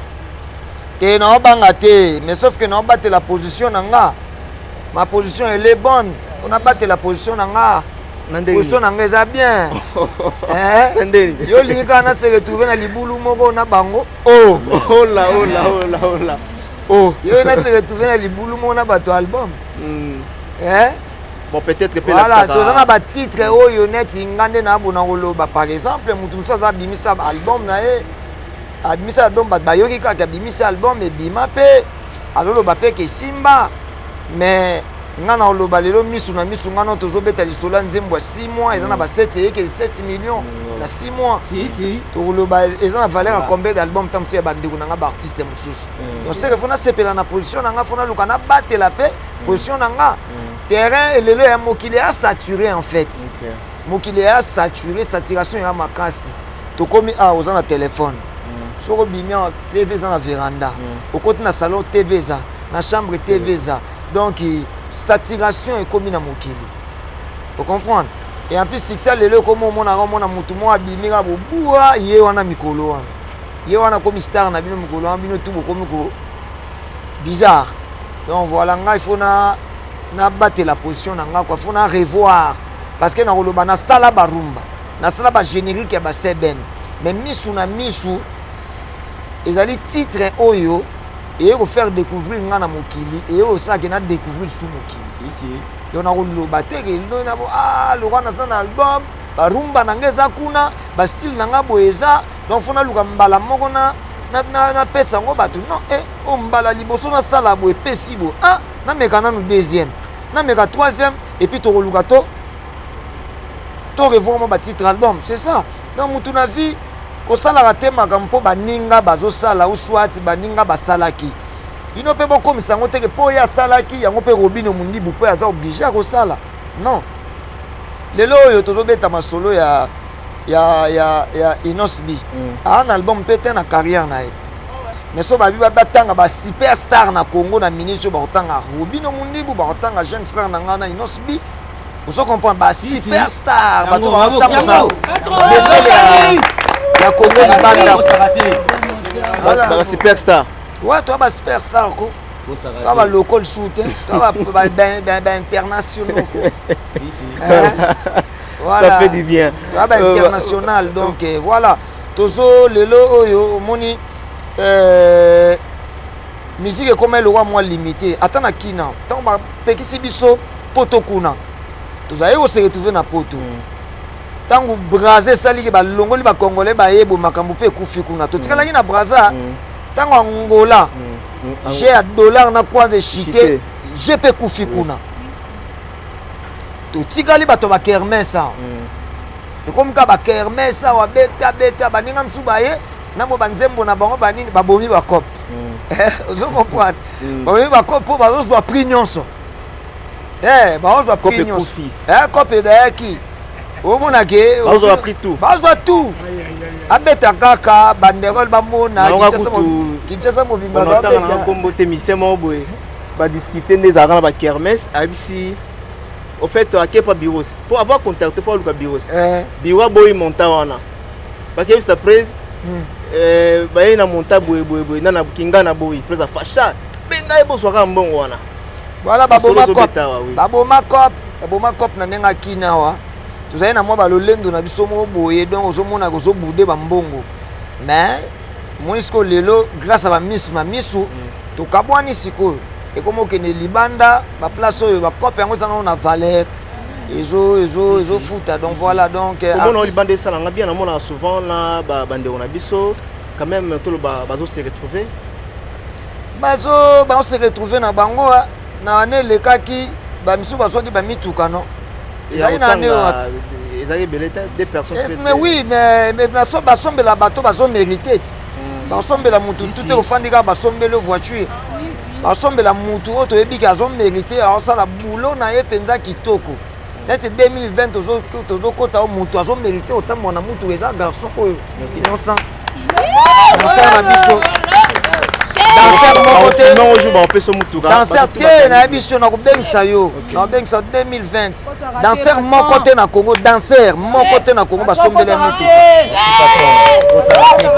Te, naobanga te, mais sauf que naobatela position na nga. Ma position, elle est bonne, faut nabatela position na nga. Na ndenge Position na nga eza bien. Eh? Na ndenge? Yo olingi kaka na se retrouve na libulu moko na bango? Oh, ola ola ola ola, oh. Yo na se retrouve na libulu moko na bato album? Eh? Bon, peut-être mpe Voilà, toza na batitre oyo neti nga nde nabona koloba. Par exemple, motu mosusu aza abimisa album na ye, abimisa album, bato bayoki kaka abimisa album, ebima mpe azoloba mpe ke esimba. Mais nga na koloba lelo misu na misu, nga no tozobeta lisolo ya nzembo ya 6 mois, eza na ba 7, eyeke 7 millions na 6 mois. Si, si. Tokoloba eza na valeur ya combien d'album ta mosusu ya bandeko na nga baartiste mosusu? Donc seke faut nasepela na position na nga, faut naluka nabatela mpe position na nga. Terrain lelo ya mokili ya saturé en fait. Mokili ya saturé, saturation ya makasi. Tokomi awa, oza na telefone, soki obimi awa, TV eza na véranda, okoti na salon, TV eza na chambre, TV eza. Donc saturation ekomi na mokili, ocomprendre? Et en plus, succès lelo ekomi omonaka, omona motu moko abimi kaka bobuwa ye wana, mikolo wana ye wana akomi star na bino, mikolo wana bino tu bokomi ko bizarre. Donc voilà, ngai faut na nabatela position na nga quoi, faut na revoir, parce que nakoloba nasala barumba, nasala bagénérique ya baseben, mais misu na misu ezali titre oyo eye kofaire découvrir nga na mokili, eye kosalaki na découvrir su mokili. Si, si. Donc nakoloba te ke nabo ah, lokwa naza na album, barumba na nga eza kuna, bastyle na nga boye eza. Donc faut naluka mbala moko na napesa yango bato. Non, e oyo mbala liboso nasala boye, epesi boye, ah, nameka nanu deuxième, nameka troisième, et puis tokoluka to revoir mwa batitre album, c'est ça. Donc mutu na vie kosalaka te makambo mpo baninga bazosala ou soit baninga basalaki. Bino mpe bokomisa yango teke mpo oyo asalaki yango mpe Robino Mondibu mpo aza obligé ya kosala. Non, lelo oyo tozobeta masolo ya Innoss'B, aa na album mpe te na carrière na ye, mais so babi batanga basuperstar na Congo na minute oyo, bakotanga Robino Mondibu, bakotanga jeune frère na ngai na Innoss'B. Ozo comprendre? Basuperstar, bato bakotambusa bendele ya Congo libanda. Baka superstar. Ouais, toa basuperstar ko. Toa baloko lisusu te, toa bainternationaux. Voilà. Ça fait du bien. Toa bainternational. Donc voilà, tozo lelo oyo omoni musique ekoma eloko mwa limité. Ata na kina, ntango bapekisi biso poto kuna, tozali kose retrouver na poto. Ntango Braza esaliki, balongoli bacongolais, bayebo makambo mpe ekufi kuna, totikalaki na Braza. Ntango Angola, jeu ya dollar na kwanza echute, jeu mpe ekufi kuna, totikali bato ya bakermesse awa. Ekomi kaka bakermesse awa, beta beta, baninga mosusu baye na mo banzembo na bango, banini, babomi bacope. Ozo comprendre? Babomi bacope mpo bazozwa prix nyonso, bazozwa prix nyonso. Cope edayaki, omona ke bazwa prix tout. Bazwa tout, abeta kaka banderole, bamona Kinshasa mobimba. Nkombo te, mise moko boye, badiscute nde ezalaka na bakermesse. Ayebisi, au fait, akepa bureau po avoir contacté, faut aluka bureau. Bureau aboyi montant wana, bakebisa prese, bayei na montant boye boye boye, nana kinga na boyi prese afasha mpe ngai bozwaka mbongo wana. Voilà, baboma cop, baboma cop, baboma cop na ndenge akini awa. Tozali na mwa balolendo na biso moko boye, donc ozomona kozobude bambongo. Mais omoni sikoyo lelo, grâce a bamisu na misu, tokabwani. Sikoyo ekomi okende libanda, baplace oyo bacope yango eza nano na valeur, ezofuta. Donc voilà, donc Komona libanda esalanga bien. Namonaka souvent na bandeko na biso quand même, toloba bazo se retrouver. Bazo se retrouver na bango. Na ane elekaki, bamisusu bazwaki bamituka, no? Ezali na ane ezalaki ebele te, deux personnes. Mais oui, mais basombela bato bazomérite ti. Basombela mutu tu te, ofandi kaka, basombeli voiture. Basombela mutu oyo toyebi ke azomérite, azosala boulot na ye mpenza kitoko. Neti 2020 tozokɔta oyo, mutu azomérite otambola na mutuka eza garçon oyo, Innocent, Innocent na biso, danseur moko te. Danseur te, nayebi so nakobengisa yo, nakobengisa 2020. Danseur moko te na Congo, danseur moko te na Congo basombeli ya mutuka.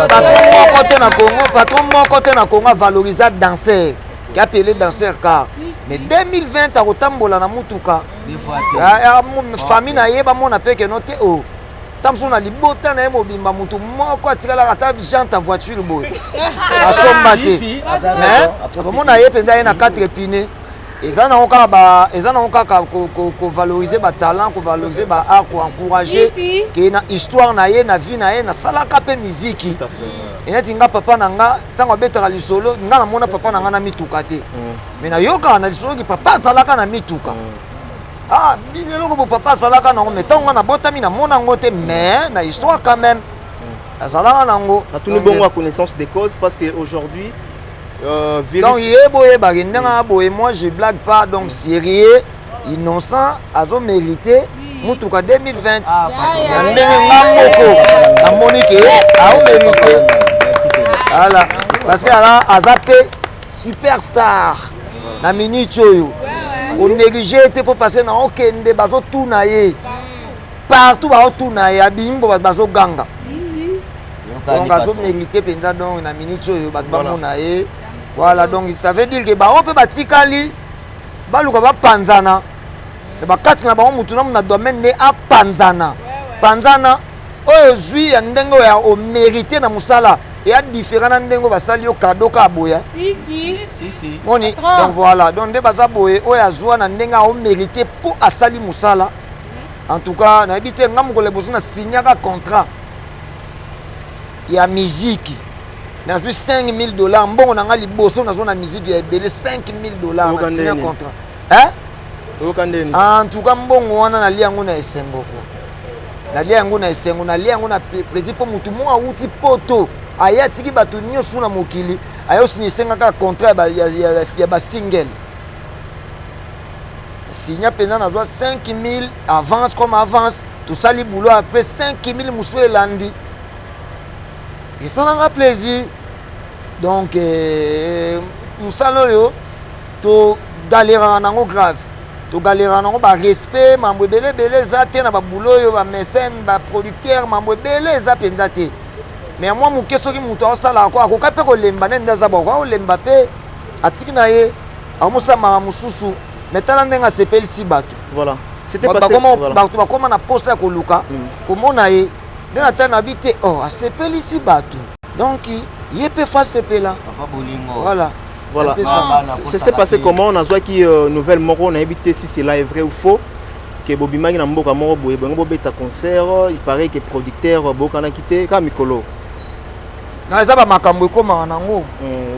Patron moko te na Congo, patron moko te na Congo avalorisa danseur qui appelé danseur car. Mais 2020 akotambola na mutuka, famille na ye bamona mpe keno te o ta mosusu na libota na ye mobimba, motu moko atikalaka ata jante ya voiture boye asomba te. Mais akomona ye mpenza ye na 4 pine. Eza nango kaka, eza nango kaka kovaloriser batalent, kovaloriser baart, koencourager ke na histoire na ye, na vie na ye, nasalaka mpe miziki. Eneti nga, papa na nga, ntango abetaka lisolo, nga namona papa na nga na mituka te, mais nayokaka na lisolo ki papa azalaka na mituka. Ah, eloko bo papa azalaka nango, mais ntango nga nabotami, namona yango te, mais na histoire quand même azalaka nango. Natuni bongo à connaissance des causes parce que aujourd'hui Donc ye boyebaki ndenge boye, moi je blague pas. Donc sérieux, Innocent azomérite mutuka 2020 na ndenge nga moko namoni ke aomérite. Voilà, parce que ala aza mpe superstar na minute oyo, onéglige te mpo parce que na okende, bazotuna ye partout, baotuna ye, abimi mpo bato bazoganga. Donc azomérite mpenza. Donc na minute oyo bato bamona ye. Voilà, donc ça veut dire que bango mpe batikali baluka bapanzana na bakati na bango, mutu na domaine nde apanzana panzana. Oyo ozwi ya ndenge oyo ya omérite na mosala eya différent na ndenge oyo basali yo kado ka boya moni. Donc voilà, donc nde baza boye, oyo azwa na ndenge aomérite mpo asali mosala. En tout cas, nayebi te, nga mokolo liboso nasignaka contrat ya miziki, nazwi 5000 $. Mbongo na nga liboso nazwa na miziki ya ebele, 5000 $, Oyoka nasinya ndeni? contrat, hein? Oyoka ndeni? En tout cas, mbongo wana nalia yango na esengo ko, nalia yango na esengo, nalia yango na plaisir, mpo motu moko awuti poto, aye atiki bato nyonso na mokili, aye osinya, esenga kaka contrat ya basingle. Sinya mpenza, nazwa 5000 avance comme avance, tosali boulot, après 5000 mosusu elandi, esalanga plaisir. Donc mosala oyo togaleraka nango grave, togaleraka nango, barespect, mambo ebele ebele eza te na babulo oyo, bamécène, baproducteur, mambo ebele eza mpenza te. Mais mwa moke, soki moto aosalaka ko akoka mpe kolemba nde nde aza boko akolemba mpe. Atiki na ye, akomosala makambo mosusu, mais tala ndenge asepelisi bato. Voilà, c'était Bato passé. Voilà. Bato bakoma na posa ya koluka komona ye. Nde na tala na bi te, oh, asepelisi bato, donc ye mpe fa asepela. Papa bolingo. Voilà. Voilà. C'est un peu ça. Ah, C'était passé comment? Nazwaki nouvelle moko, nayebi te si cela est vrai ou faux, ke bobimaki na mboka moko boye, bongo bobeta concert, il paraît que producteur bokanaki te kaka mikolo. Na eza bamakambo ekomaka nango.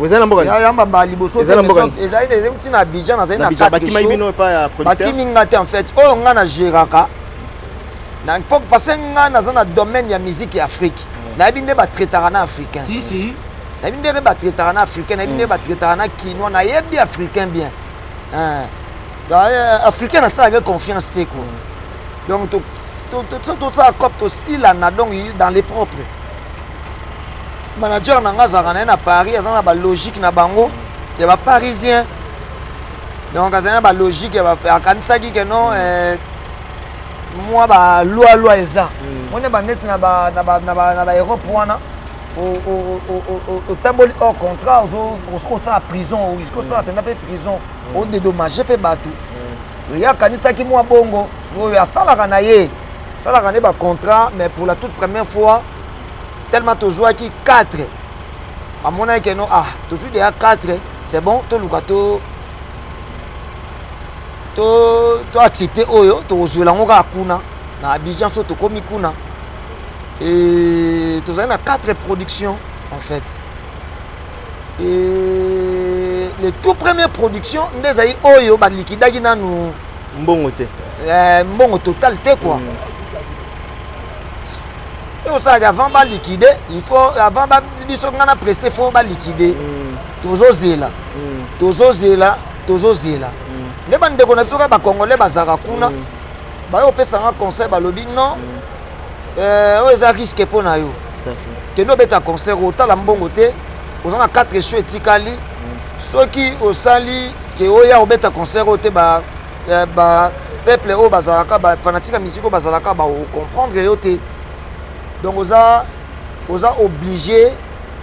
Ezali na mboka Ya yamba ba liboso. Eza na mboka nini? Ezali euti na Abidjan, nazali na na Abidjan. quatre Bakimaki show. bino epai ya producteur? Bakimi nga te. En fait, oyo nga na géraka na mpo, parce que nga naza na domaine ya musique ya Afrique, nayebi nde batraitaka na africain. Si si. Nayebi ndenge batraitaka na africain, nayebi ndenge batraitaka na kinois, nayebi africain bien. Hein. Donc, africain nasalaka confiance te quoi. Donc tosala cop, tosilana, donc dans les propres manager na nga azalaka na ye na Paris, aza na balogique na bango ya baparisien. Donc azali na balogique akanisaki ke non, mwa balwalwa eza mone baneti na baeurope wana, otamboli hors contrat, ozoki kosala prison, oriske osala mpenza mpe prison, odédommage mpe bato. Ye akanisaki mwa bongo. Oyo asalaka na ye, asalaka nde bacontrat, mais pour la toute première fois, tellement tozwaki 4, amonaki ke non, ah, tozwi deya 4, c'est bon, toluka to accepte oyo tokozwela yango kaka kuna na Abidjan. So tokómi kuna et tozali na 4 productions en fait, et les tout premières productions nde ezali oyo balikidaki nanu. Mbongo te. Mbongo total te quoi. Oyo osalaka avant baliquide, il faut avant biso nga na preste, faut baliquide. Tozozela, tozozela, tozozela. Nde bandeko na biso kaka bacongolais bazalaka kuna, bayo opesanga conseil, balobi non, oyo eza risque mpo na yo. Tout à fait. Kende obeta concert, otala mbongo te, oza na 4 show etikali. Soki osali ke oya obeta concert oyo te, ba peuple oyo bazalaka bafanatique ya musique oyo bazalaka bakocomprendre yo te. Donc oza obligé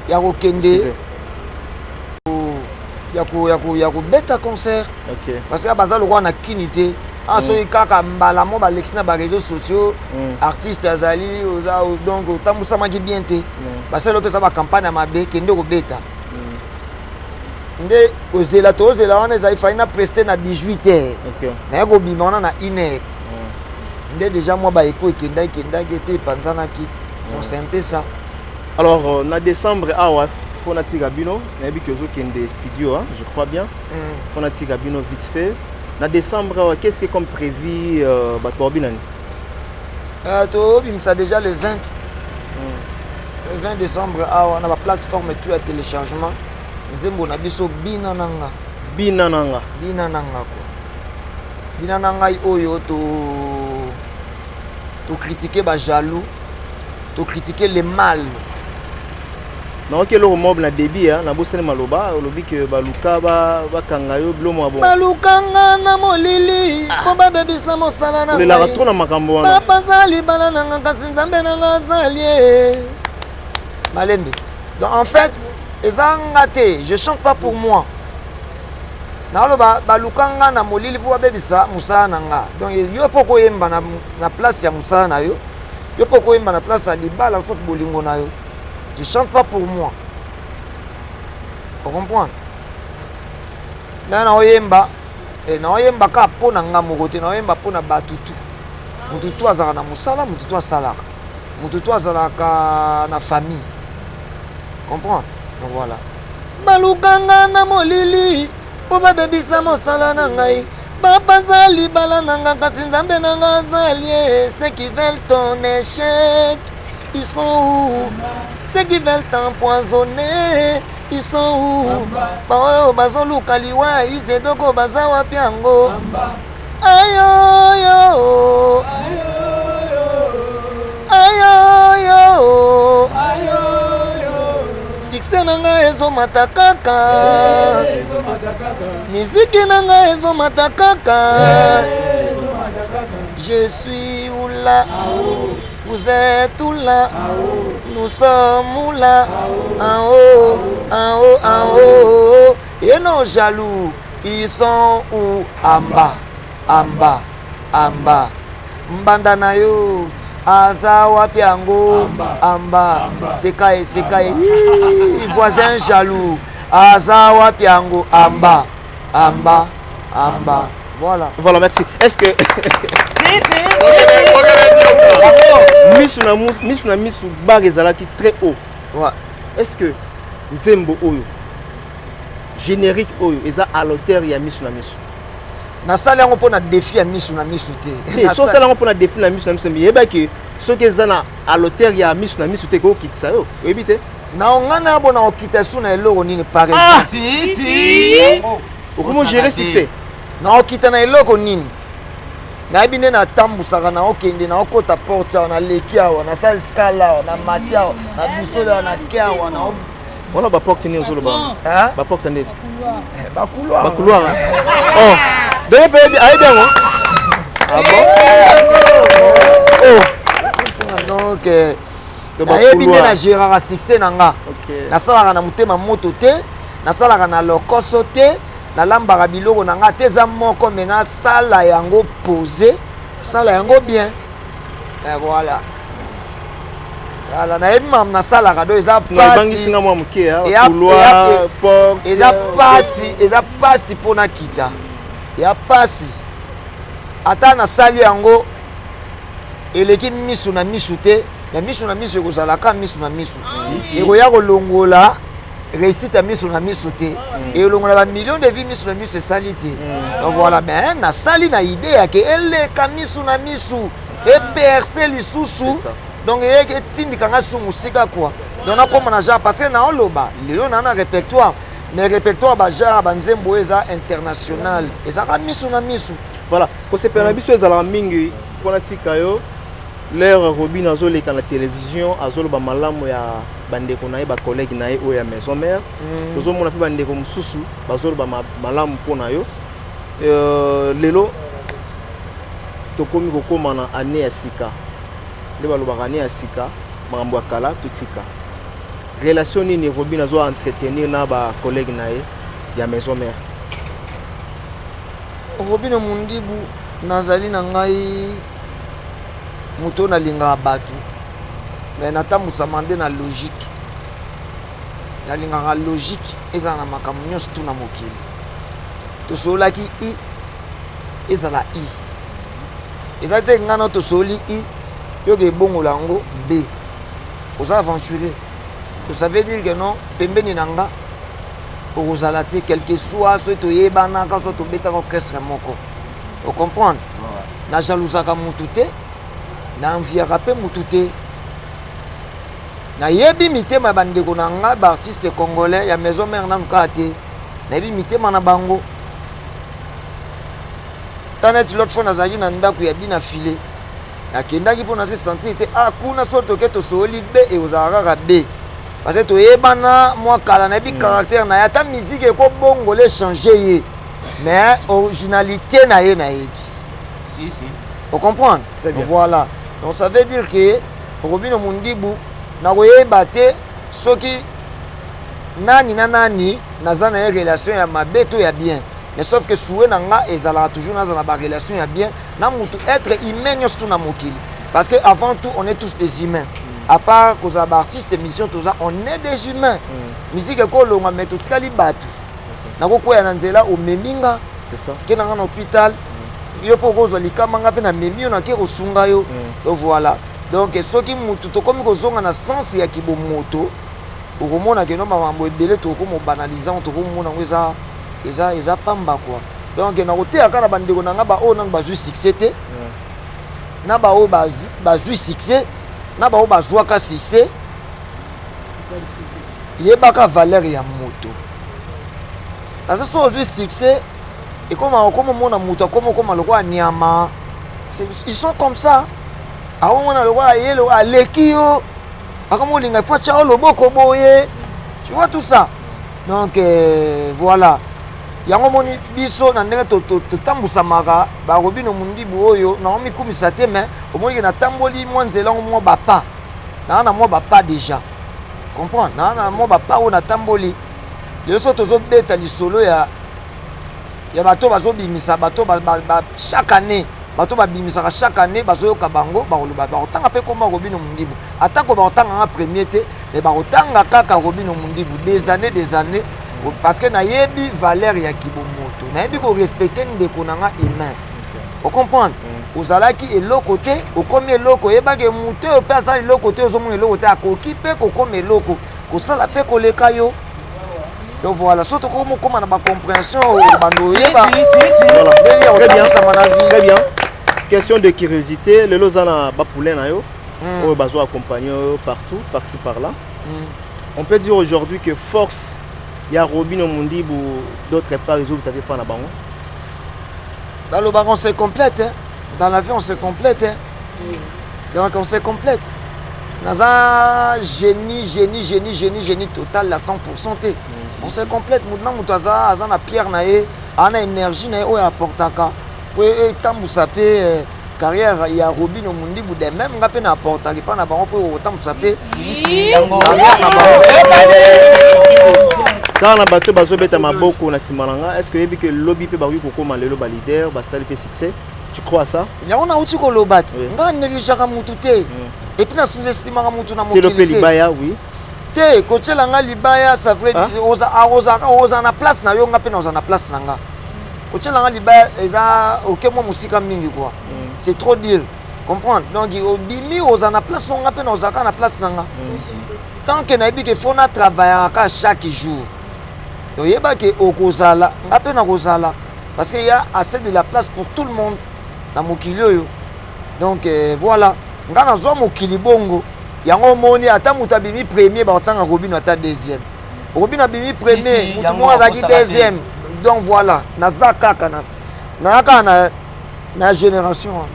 ya kokende Excusez. ya kobeta concert. Parce que baza lokola na kini te. A soki kaka mbala mo balekisi na baréseaux sociaux, artiste azali oza, donc otambusamaki bien te, basali opesa bacampagne ya mabe. Kende kobeta nde kozela, tozela wana ezali fai na preste na 18 heures. Naye kobima wana na 1 heure nde déjà mwa baeko ekendaki ekendaki mpe epanzanaki. Donc c'est un peu ça. Alors na décembre awa, fo natika bino, nayebi ke ozokende studio, hein, je crois bien. Fo natika bino vite fait. Na décembre awa, qu'est ce que comme prévu, bato baobi nani? Tobimisa déjà le 20, le 20 décembre awa na baplateforme tout ya téléchargement, nzembo na biso Bina na nga. Bina nanga. Bina na nga quoi, bina na ngai oyo to tocritique bajaloux, tocritique le mal. Naoki eloko moko na début, hein, nabosani maloba. Olobi ke baluka bakanga yo biloko ya bon. Balukanga na molili mpo babebisa mosala na olelaka ngai. Trop na makambo wana. Papa libala na nga, kasi Nzambe na nga azali ye. Malembe. Donc en fait eza nga te, je chante pas pour moi. Naloba baluka nga na molili mpo babebisa mosala na nga. Donc yo mpo koyemba na place ya mosala na yo, yo mpo koyemba na place ya libala soki bolingo na yo. Je chante pas pour moi, ocomprendre? Ngai naoyemba, naoyemba kaka mpo na nga moko te, naoyemba mpo na bato tu. Motu tu azalaka na mosala, motu tu asalaka, motu tu azalaka na famille, comprendre? Donc voilà, balukanga na molili mpo babebisa mosala na ngai, bapanza libala na nga, kasi Nzambe na nga azali ye. Ceux qui veulent ton échec, ils sont où? Ceux qui veulent t'empoisonner, ils sont où? Baoyo bazoluka liwa isedoko baza wapi yango? Ayoyo, ayoyo, succès na ngai ezomata kaka, miziki na ngai ezomata kaka. Je suis où là, vous êtes où là, nous sommes où là? En haut, en haut, en haut. Et nos jaloux, ils sont où? Amba, amba, amba. Mbanda na yo, aza wapi yango? Amba, seka ye, seka ye. Voisin jaloux, aza wapi yango? Amba, amba, amba. Voilà. Voilà, merci. Est-ce que Si, si. Misu na misu bar ezalaki très haut. Ouais. Est-ce que nzembo oyo, générique oyo, eza à l'auteur ya Misu na misu? Nasali yango mpo na défi ya Misu na misu te. Te, so osala yango mpona défi na Misu na misu, yebaki soki eza na à l'auteur ya Misu na misu te, ekokitisa yo, oyebi te. Na nga na bona okita su na eloko nini, par exemple? Si, si. Okomi gérer succès. Na okita na eloko nini? Nayebi nde natambusaka, naokende, naokota porte awa, naleki awa, nasala escale awa, na mati awa, na bisolo awa, nake awa na Wana baporte nini ozoloba? Hein? Baporte nde? Bacouloir. Bacouloir. Oh, donc mpe ayebi yango. Ah bon? Oh. Donc Donc, nayebi nde bacouloir. nagéraka succès na nga. Nasalaka na motema moto te, nasalaka na lokoso te, nalambaka biloko na nga te, eza moko me nasala yango posé, nasala yango bien. Eh, voilà, voilà, nayebi makambo nasalaka, donc eza ebangisi pasi. Nga mwa moke Couloir, porte. Eza pasi, eza pasi mpo nakita ya pasi. Ata nasali yango eleki Misu na misu te, me Misu na misu ekozalaka Misu na misu. Ekoya kolongola réussite ya Misu na misu te, elongola bamillion de vues Misu na misu esali te. Donc voilà, mais nasali na idée yake eleka Misu na misu, eperce lisusu. C'est ça. Donc eyeki etindikanga su mosika quoi. Donc nakóma na genre, parce que naoloba lelo naa na répertoire, mais répertoire bagenre banzembo oyo eza international, ezalaka Misu na misu. Voilà, kosepela na biso ezalaka mingi mpona tika yo. L'heure Robin azoleka na télévision, azoloba malamu ya bandeko na ye, bacollègue na ye oyo ya maison mère. Tozomona mpe bandeko mosusu bazoloba malamu mpo na yo. Lelo tokomi kokóma na année ya sika, nde balobaka année ya sika, makambo ya kala totika. Relation nini Robin azo entretenir na bacollègue na ye ya maison mère? Robino Mundibu, nazali na ngai moto oyo nalingaka bato, me natambusama nde na logique. Nalingaka logique ezala na makambo nyonso tu na mokili. Tosololaki i ezala i, eza te ngai na tosoli i yoka ebongola yango b, oza aventurier. Ça veut dire que non, pembeni na nga okozala te, quelque soit soki toyebanaka, so tobetaka orchestre moko, ocomprendre. Najalousaka mutu te, naenviaka mpe mutu te. Nayebi mitema ya bandeko na nga baartiste congolais ya maison mère nanu kaka te, nayebi mitema na bango. Ta neti l'autre fois nazalaki na ndako ya bina file, nakendaki mpo nase sentir te. Ah, kuna so toke tosoli b, ekozala kaka b, parce que toyebana mwa kala, nayebi caractère na ye. Ata musique ekobongola, echange ye, mais originalité na ye nayebi. Si, si. Ocomprendre? Très bien. Voilà, donc ça veut dire que Robino Mundibu, nakoyeba te soki nani na nani naza na ye relation ya mabe to ya bien, mais sauf que souhait na nga ezalaka toujours naza na barelation ya bien na mutu, être humain nyonso tu na mokili, parce que avant tout on est tous des humains. À part kozala baartiste mission, toza, on est des humains. Musique ekolongwa, mais totikali bato. Nakokwea na nzela, omemi nga. C'est ça. Ke na nga na hôpital, yo mpo okozwa likama, nga mpe namemi yo, nake kosunga yo. Donc voilà, donc soki mutu tokomi kozonga na sens ya kibomoto, okomona keno makambo ebele tokoma obanaliser yango, tokomona yango eza pamba quoi. Donc nakoteya kaka na bandeko na nga baoyo nanu bazwi succès te, na baoyo bazwi succès, na baoyo bazwaka succès: yebaka valeur ya moto, parce que so ozwi succès, ekoma okoma omona moto akoma okoma lokola nyama. Ils sont comme ça, akomona lokola ye aleki yo, akoma olinga ifo atya yo loboko boye, tu vois tout ça. Donc voilà, yango moni biso na ndenge totambusamaka. Barobino Mundibu oyo naomikumisa te, mais omoni ke natamboli mwa nzela yango, mwa bapa naa na mwa bapa déjà, comprendre, naa na mwa bapa oyo natamboli. Lelo so tozobeta lisolo ya ya bato bazobimisa bato ba, ba, ba, chaque année, bato babimisaka chaque année, bazoyoka bango, bakoloba, bakotanga mpe komba Robino Mundibu. Atako bakotanga nga premier te, mais bakotanga kaka Robino Mundibu des années, des années, parce que nayebi valeur ya kibomoto, nayebi korespecte ndeko na nga humain. Ocomprendre? Ozalaki eloko te, okomi eloko. Oyebaki moto oyo mpe aza eloko te, ozomona eloko te, akoki mpe kokoma eloko, kosala mpe koleka yo. Donc voilà, so tokomi okóma na bacompréhension, bando oyeba ndenge ya Très bien. kotambwisama na vie. Très bien. Question de curiosité, lelo oza na bapoulain na yo oyo bazo accompagner yo partout, par-ci par-là. On peut dire aujourd'hui que force ya Robino Mundibu, d'autre part, ezobita mpe mpa na bango? Balobaka on se complète, hein. Dans la vie on se complète, hein. Donc on se complète. Naza génie, génie, génie, génie, génie total à 100% te. On se complète. Motu na moto aza na pierre na ye, aza na énergie na ye oyo aportaka po etambusa mpe carrière ya Robino Mundibu. De même, nga mpe na aportaka epa na bango mpo kotambusa mpe carrière na bango. Kaka na bato bazobeta maboko na nsima na nga, est ce que oyebi ke lobi mpe bakoki kokóma lelo baleader, basali mpe succès? Tu crois à ça? Yango nauti koloba ti. Nga négligeaka mutu te et puis na sous-estimaka mutu na tielo mpe mokili te. Libaya, oui. Te, kotiela nga libaya, ça vrai. Ah? Oza na place na yo, nga mpe naoza na place na nga. Kotiela nga libaya eza oke mwa mosika mingi quoi, c'est trop dire, comprendre. Donc obimi, oza na place na nga, mpe naozalaka na place na nga. Tant que nayebi ke faut na travaillaka kaka chaque jour, oyeba ke okozala, nga mpe nakozala, parce que y a assez de la place pour tout le monde na mokili oyo. Donc voilà, nga nazwa mokili bongo. Yango omoni, ata moto abimi premier, bakotanga Robino. Ata deuxième, Robino abimi premier, Si, si, moto yango moko azalaki akosaka te. deuxième. Donc voilà, naza kaka na naza kaka na génération wana.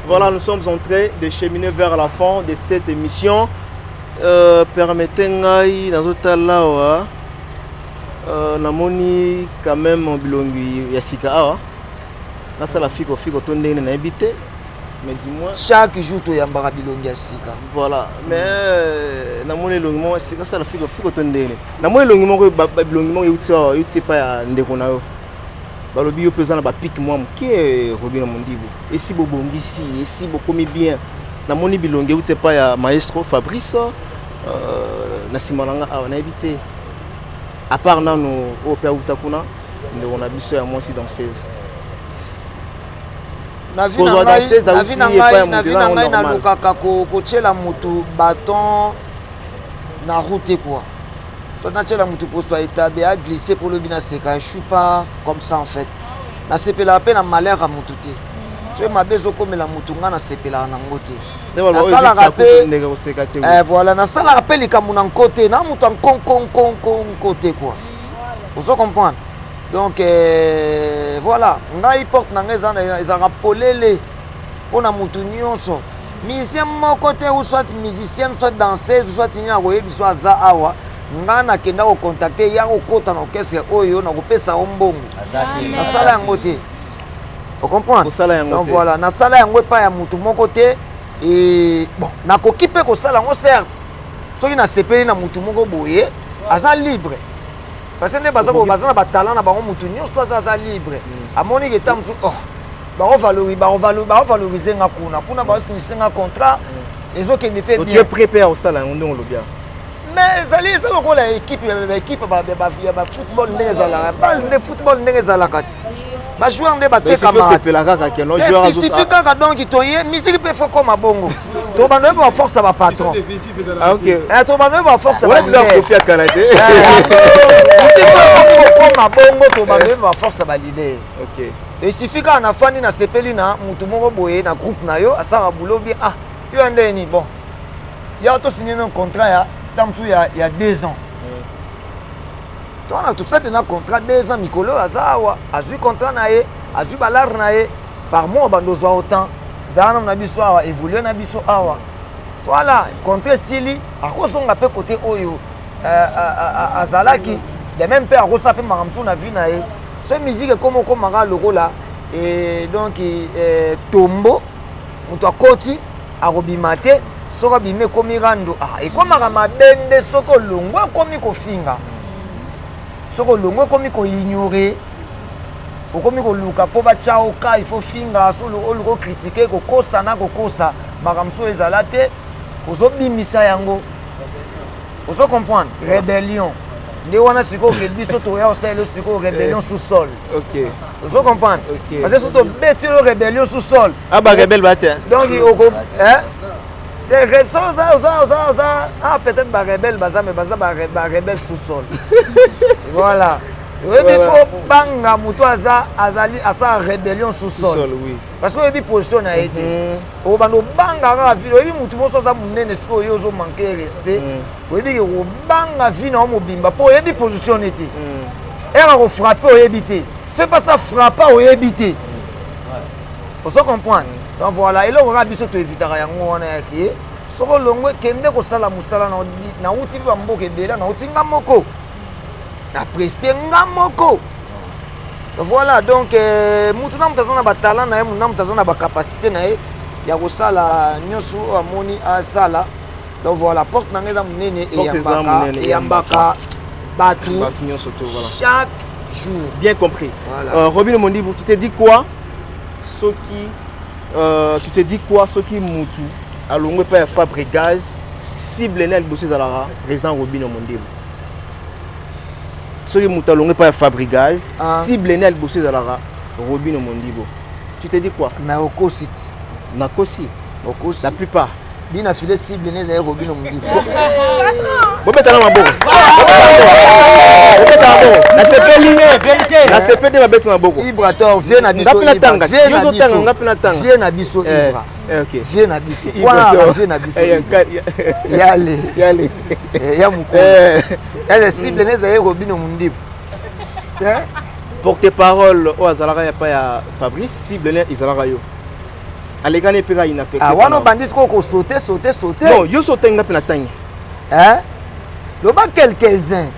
Voilà, nous sommes en train de cheminer vers la fin de cette émission. Permettez ngai nazotala awa, namoni quand même bilongi ya sika awa. Nasala fiko fiko to ndenge nayebi te, mais du moins Chaque jour toyambaka bilongi ya sika. Voilà, mais namoni elongi moko sika. Asala fiko fiko to ndenge namoni elongi moko, bilongi moko euti awa, euti epai ya ndeko na yo. Balobi yo mpe oza na bapike mwa moke. Robino Mondibu, esi bobongisi, esi bokomi bien. Namoni bilongi euti epai ya maestro Fabrice, na nsima na nga awa. Nayebi te, à part nano oyo mpe auta kuna, ndeko na biso ya mwasi danseuse. Na vie na Kozwa ngai, danseuse na vie na auti epai ya ngai, na moto vie eza na yango ngai, normal. Nalukaka kotiela motu bâton na route quoi, soit natiela motu poso etabe aglisse mpo lobi naseka. Je suis pas comme ça en fait. Nasepelaka mpe na malheur ya motu te. Soki mabe ezokomela motu, ngai nasepelaka nango te. Nde baloba oyo Nasalaka ezotisa mpe kutu ndenge koseka te. Voilà, nasalaka mpe likambo na nko te, na moto ya nkonkonkonkonko te quoi, ozo comprendre? Donc voilà, ngai porte na ngai ezalaka polele mpona motu nyonso, musicien moko te, ou soit musicienne, soit danseuse, soit nini, akoyebi so aza awa. Ngai nakenda kocontacte ya kokota na orchestre oyo, nakopesa yo mbongo. Aza te. Nasala yango te, ocomprendre? Kosala yango Donc te. voilà, nasala yango epai ya motu moko te. E bon, nakoki mpe kosala yango certes, soki nasepeli na motu moko boye, aza libre, parce que nde baza baza na batalent na bango. Motu nyonso to aza libre. Amoni ke ta mosusu, oh, bakovalorize nga kuna, kuna bakosinise nga contrat, ezokende mpe Donc, tu bien. es prêt mpe ya kosala yango ndenge olobi awa? Mais ezali, eza lokola équipe ya baéquipe ya bafootball ndenge ezalaka, bale nde football ndenge ezalaka ti bajoueur nde batekamaka. Osepela kaka ke no joueur Suffit kaka. Donc toye musique mpe faut koma bongo, tobanda oyeba baforce ya bapatron. Ah, ok. Tobanda oyeba baforce ya wana biloko ya Kofi akala te. Kokoma bongo, tobanda oyeba baforce ya baleader. Ok. Esuffit kaka nafandi, nasepeli na mutu moko boye na groupe na yo, asalaka boulot bien. Ah, yo ya ndeni, bon, ya tosigné no contrat ya ta mosusu ya 2 ans. To wana tosali mpenza contrat 2 ans. Mikolo oyo aza awa, azwi contrat na ye, azwi balare na ye par mois, bando ozwa autant, zala nano na biso awa, évolue na biso awa. Voilà, contrat esili, akozonga mpe kote oyo azalaki. De même mpe akosala mpe makambo mosusu na vie na ye. So musique ekoma, okomaka lokola donc tombo, moto akoti, akobima te. Soki abimi, ekomi rando. Ah, ekomaka mabe nde soki olongwa, ekomi kofinga. Soki olongwe, okomi koignore, okomi koluka mpo batya oka, il faut finga, so oluka ocritiquer, kokosa na kokosa makambo so ezala te, ozobimisa yango, ozo comprendre? Rébellion nde wana. Sikoyo ke biso toya kosalela sikoyo rébellion sous sol. Ozo comprendre? Parce que so tobeti oyo rébellion sous sol. Ah, barebelle bate. Donc oko, hein? So oza ah, peut-être barebelle baza, mais baza barebelle sous sol. Voilà, oyebi, faut banga moto aza, azali asala rébellion sous sol. Sol, oui. Parce que oyebi position na ye te, okobanda obanga kaka vie. Oyebi motu moso aza monene, sikoyo oye ozomanquer respect, oyebi ke kobanga vie na yo mobimba, mpo oyebi position ne te. Eka kofrapper, oyebi te soki mpasa frappa, oyebi te, ozo comprendre? Donc voilà, eloko kaka biso toevitaka yango wana yaki ye. Soki olongwe, kende kosala mosala. Nauti mpe bamboka ebele, nauti nga moko, na prester nga moko. Voilà, donc mutu na mutu aza na batalent na ye, mutu na mutu aza na bacapacité na ye ya kosala nyonso oyo amoni asala. Donc voilà, porte na ngai eza monene, eyambaka, eyambaka bato nyonso to, voilà. Chaque jour. Bien compris. Voilà. Robin Mondibu, tu te dis quoi soki tu te dis quoi soki mutu alongwe epai ya Fabregas, cible ne ya liboso ezalaka président Robin Mondibu? Soki mutu alongwe epai ya Fabregas, Ah. cible ne ya liboso ezalaka Robin Mondibo, tu te dis quoi? Mais okosi ti. Nakosi? Okosi. La plupart. Bina file, cible ne ezali Robino Mondibu. Bobetana maboko, bobeta maboko. Nasepeli, nasepeli te, babeti maboko. Ibrator, vie na biso. Nga mpe natanga. Vie na Yo ozotanga, biso. nga mpe natanga. Vie na biso. Eh, Ibra. eh, ok. Vie na biso wana, vie na biso. Eh, Ibra. Yale. Yale. Eh, ya mokolo. Eh. Eza cible ne ezali Robino Mondibu te. Porte parole oyo azalaka ya pa ya Fabrice, cible ne ezalaka yo, alekani mpe kaka inaffecté. Ah, wana obandi sikoyo kosaute, saute, saute. Non, yo so otangi, nga mpe natangi. Hein? Loba quelques-uns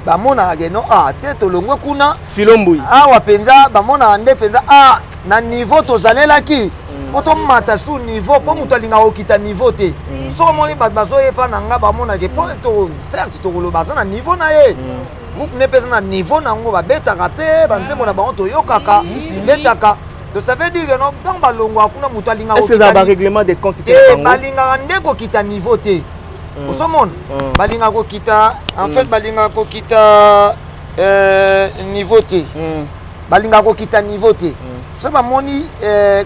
bamonaka ke non, ah te, tolongwe kuna. Filombui. Awa mpenza bamonaka nde mpenza, ah, na niveau tozalelaki mpo tomata su niveau, mpo moto alingaka kokita niveau te. Soki omoni bato bazoyepa na nga, bamonake mpo to, certes tokoloba aza na niveau na ye, groupe ne mpe eza na niveau nango, babetaka mpe banzembo na bango toyokaka, betaka. Donc ça veut dire que non, ntango balongwaka kuna, moto alingaka Est ce que ezala kokita barèglement de compte te te. na bango? Balingaka nde kokita niveau te, ozomona? Balingaka kokita, en fait balingaka kokita niveau te. Balingaka kokita niveau te. So bamoni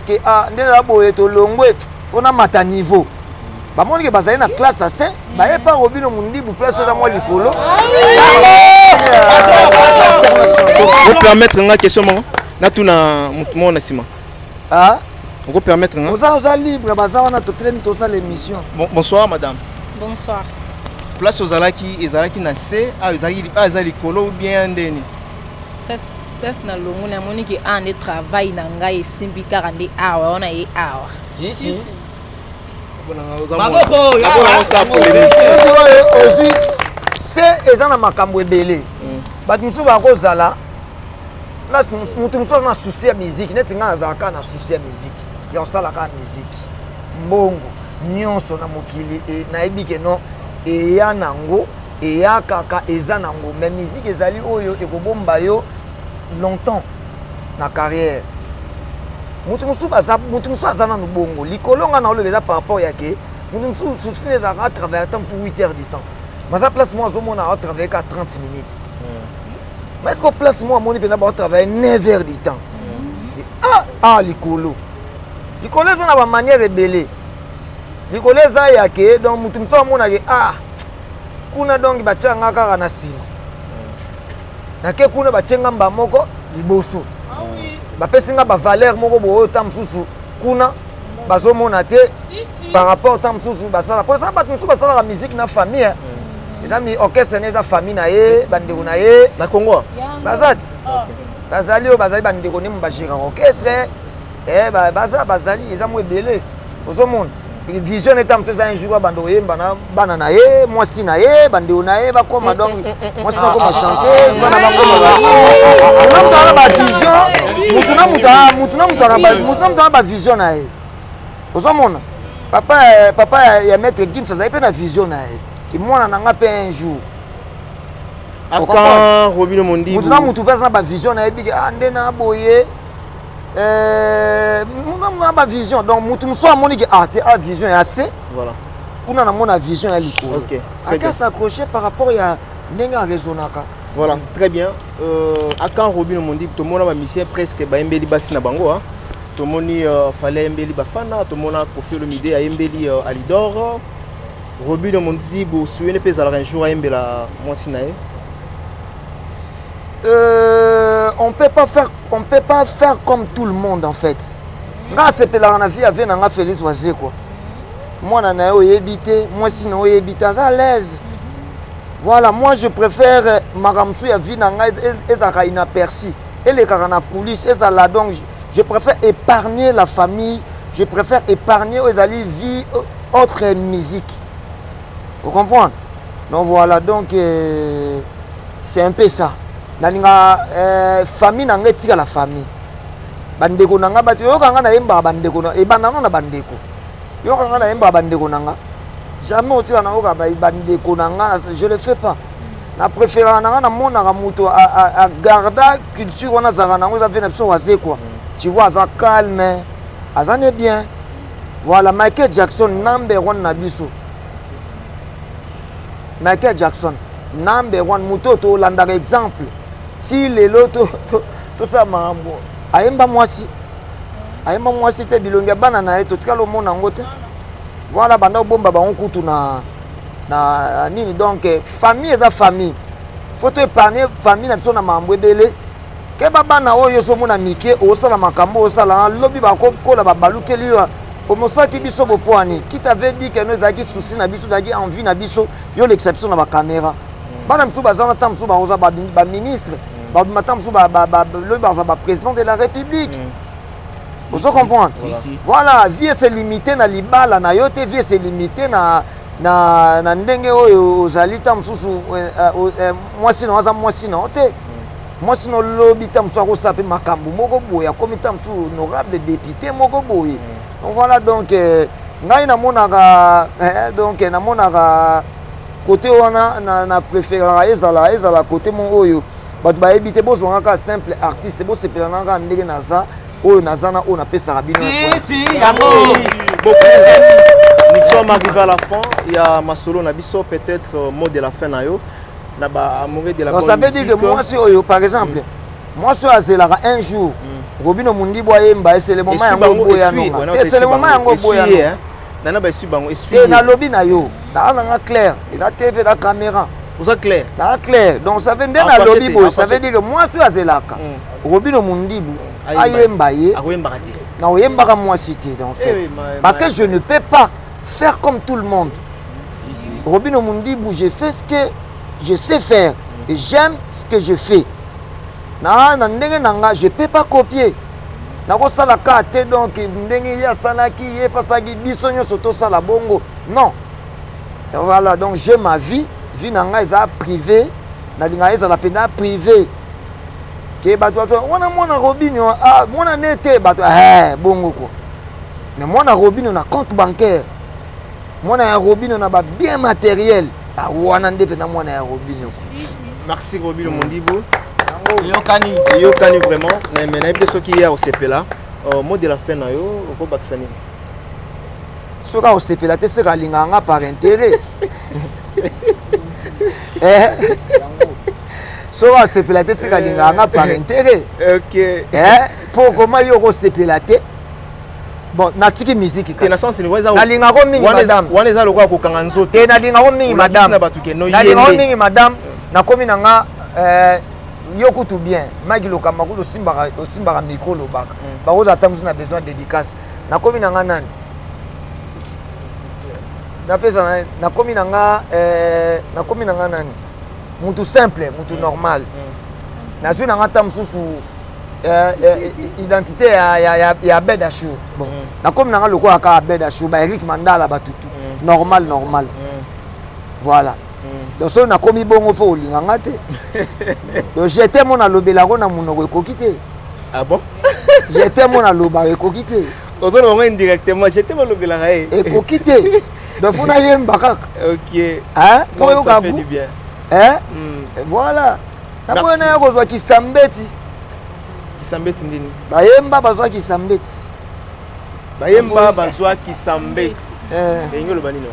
ke ah, nde na boye tolongwe, faut namata niveau. Bamoni ke bazali na classe ya se, baye pa Robino Mondibu, place oza mwa likolo. Opermettre nga question moko, natuna motu moko na nsima? Ah? Okopermettre nga? Oza libre, baza wana, totelemi, tosala émission. Bon, bonsoir madame. Bonsoir. Place ozalaki, ezalaki na se, awa ezalaki, awa eza likolo ou bien ndeni? Place na longo, namoni ke awa nde travail na ngai esimbi kaka nde awa wana ye awa. Si, si. Maboko. Oyo ozwi se, eza na makambo ebele. Bato mosusu bakozala place, motu mosusu aza na souci ya musique neti ngai. Nazalaka na souci ya musique, ya kosala kaka musique. Mbongo nyonso na mokili nayebi ke non, eya nango, eya kaka, eza nango, mais musique ezali oyo ekobomba yo longtemps na carrière. Motu mosusu baza, motu mosusu aza nanu bongo likolo. Nga na oloba eza par rapport ya ke motu mosusu souci na ezalaka atravailler ta mosusu 8 heures du temps, baza place moko azomona atravailler ka 30 minutes. Mais est ce que place moko amoni mpenza baotravailler 9 heures du temps? Ah, ah, likolo, likolo eza na bamanière ebele. Likolo eza ya ke donc motu mosusu amonake, ah, kuna donc batia nga kaka na nsima, nake kuna batie nga mba moko liboso, bapesi nga bavaleur moko boye oyo ta mosusu kuna bazomona te par rapport ta mosusu basala. Po eza bato mosusu basalaka musique na famille, eza mi orchestre ne, eza famille na ye, bandeko na ye. Na Congo? Baza ti, bazali oyo bazali bandeko nde mo bagéraka orchestre. Baza, bazali, eza mo ebele. Ozomona vision eta mosusu eza un jour abanda koyemba na bana na ye, mwasi na ye, bandeko na ye bakoma, donc mwasi nakoma chanteuse, bana bakoma. Na moto ana bavision, mutu na mutu, mutu na mutu, mutu na mutu ana bavision na ye. Ozomona papa, papa ya maître Gims azali mpe na vision na ye, ki mwana na nga mpe un jour. Akan Robino Mondibu. Mutu na mutu mpe aza na bavision nayebi ke ah, nde na boye euh, mutu na mutu na bavision donc mutu mosusu amoni ke ah te ah vision ya se voilà. Kuna namona vision ya likolo okay, très aka bien. S'accrocher par rapport ya ndenge araisonnaka. Voilà, très bien. Akan Robino Mondibu, tomona bamusicien presque bayembeli basi na bango, hein. Tomoni Fally ayembeli Bafana, tomona Koffi Olomide ayembeli Alidor. Robino Mondibu suyene mpe ezalaka un jour ayembela mwasi na ye? On peut pas faire comme tout le monde en fait. Nga asepelaka na vie ya vie na nga Félix Wazekwa, mwana na ye oyebi te, mwasi na oyebi te, aza à l'aise. Voilà, moi je préfère makambo mosusu ya vie na ngai ezalaka inaperçu, elekaka na coulisse ezala. Donc je préfère épargner la famille, je préfère épargner oyo ezali vie autre musique, vous comprenez? Donc voilà, donc c'est un peu ça. Nalinga famille na ngai etikala famille, bandeko na ngai bati oyoka ngai nayembaka bandeko na ebanda no na bandeko, yoka ngai nayembaka bandeko na nga, jamais otika nayoka bandeko na nga, je le fais pas. Na préféraka na nga namonaka moto agarda culture wana azalaka nango, eza vie na biso Wazekwa, tu vois, aza calme, aza ne bien. Voilà, Michael Jackson number one na biso, Michael Jackson number one, moto oyo tolandaka exemple ti lelo. Tosala makambo, ayemba mwasi, ayemba mwasi te, bilongi ya bana na ye totikala omona yango te. Voilà, banda obomba bango kutu na nini. Donc famille eza famille, faut to épargner famille na biso na makambo ebele. Keba bana oyo ozomona mike, osala makambo osala, lobi bakokola babalukeli yo, omosalaki biso bopwani. Qui t'avait dit que no ezalaki souci na biso, ezalaki envie na biso yo olekisa biso na bacaméra? Bana mosusu baza wana, ta mosusu bakoza baministre, babima, ta mosusu lobi bakozala baprésident de la République. Ozo comprendre? Voilà, vie ese limité na libala na yo te, vie ese limité na ndenge oyo ozali. Ta mosusu mwasi na yo aza mwasi na yo te, mwasi na olobi, ta mosusu akosala mpe makambo moko boye, akomi ta mosusu honorable député moko boye. Donc voilà, donc ngai namonaka, donc namonaka côté wana na préféraka ezala côté moko oyo bato bayebi te. Bozwanga kaka simple artiste, bosepela na kaka ndenge naza, oyo naza na oyo napesaka bino. Yango. Nous sommes arrivés à la fin. Il y a masolo na biso, peut-être mot de la fin na yo. Na ba amoureux de la Donc bonne ça veut dire que musique. Mwasi oyo, par exemple, mwasi oyo azelaka un jour Robino Mundibu ayemba, esele moma yango oboya nonga te, esele moma yango oboya nonga. Nana ba esui bango esui. Te, nalobi na yo, naa nanga clair, eza TV na caméra. Oza clair. Naa clair. Donc ça veut nde nalobi boye, ça veut dire que mwasi oyo azelaka Robino Mundibu ayemba ye, akoyembaka te. Na oyembaka mwasi te en fait, parce que je ne peux pas faire comme tout le monde. Robino Mundibu, je fais ce que je sais faire et j'aime ce que je fais na ndenge na nga, je peux pas copier, nakosala kaka te. Donc ndenge ye asalaki, ye mpe asalaki, biso nyonso tosala bongo, non. Voilà, donc j'ai ma vie, vie na ngai eza privé, nalingaka ezala mpenza privé ke bato wana mwana Robino, ah, mwana ne te, bato eh, bongo quoi. Mais mwana Robino na compte bancaire, mwana ya Robino na babien matériel, ah, wana nde mpenza mwana ya Robino. Merci Robino Mondibu. Eyokani. Eyokani vraiment. Mais nayebi te soki ye akosepela. Mot de la fin na yo okobakisa nini? Soki akosepela te, soki alingaka nga par intérêt. Eh, soki asepela te, soki alingaka nga par intérêt. Mpo koma yo okosepela te, bon, natiki musique. Te, na sens ni Nalingako mingi madame. Wana eza lokola kokanga nzoto. Te, nalingako mingi madame. Na bato ke no. Nalingako mingi madame. Nakomi na nga yo kutu bien, Mike Lokamba kutu osimbaka micro, olobaka, bakozala ata mosusu na besoin dédicace. Nakomi na nga nani napesa, nakomi na nga nakomi na nga nani, mutu simple, mutu normal. Nazwi na nga ata mosusu identité ya Abed Achour. Bon, nakomi na nga lokola kaka Abed Achour, ba Eric Mandala, batutu normal normal. Voilà, donc soki nakomi bongo mpo olinga nga te, donc jete mo nalobelako na monoko ekoki te. Ah bon? Jete mo nalobaka ekoki te. Ozoloba ngo indirectement, jete balobelaka ye. Ekoki te, donc faut nayemba kaka. Ok. Mpo oyoka du bien. Eh? Voilà. Naboyi naya kozwa kisambeti. Kisambeti ndini? Bayemba bazwa kisambeti. Bayemba bazwa kisambeti. Eh. Elingi oloba nini?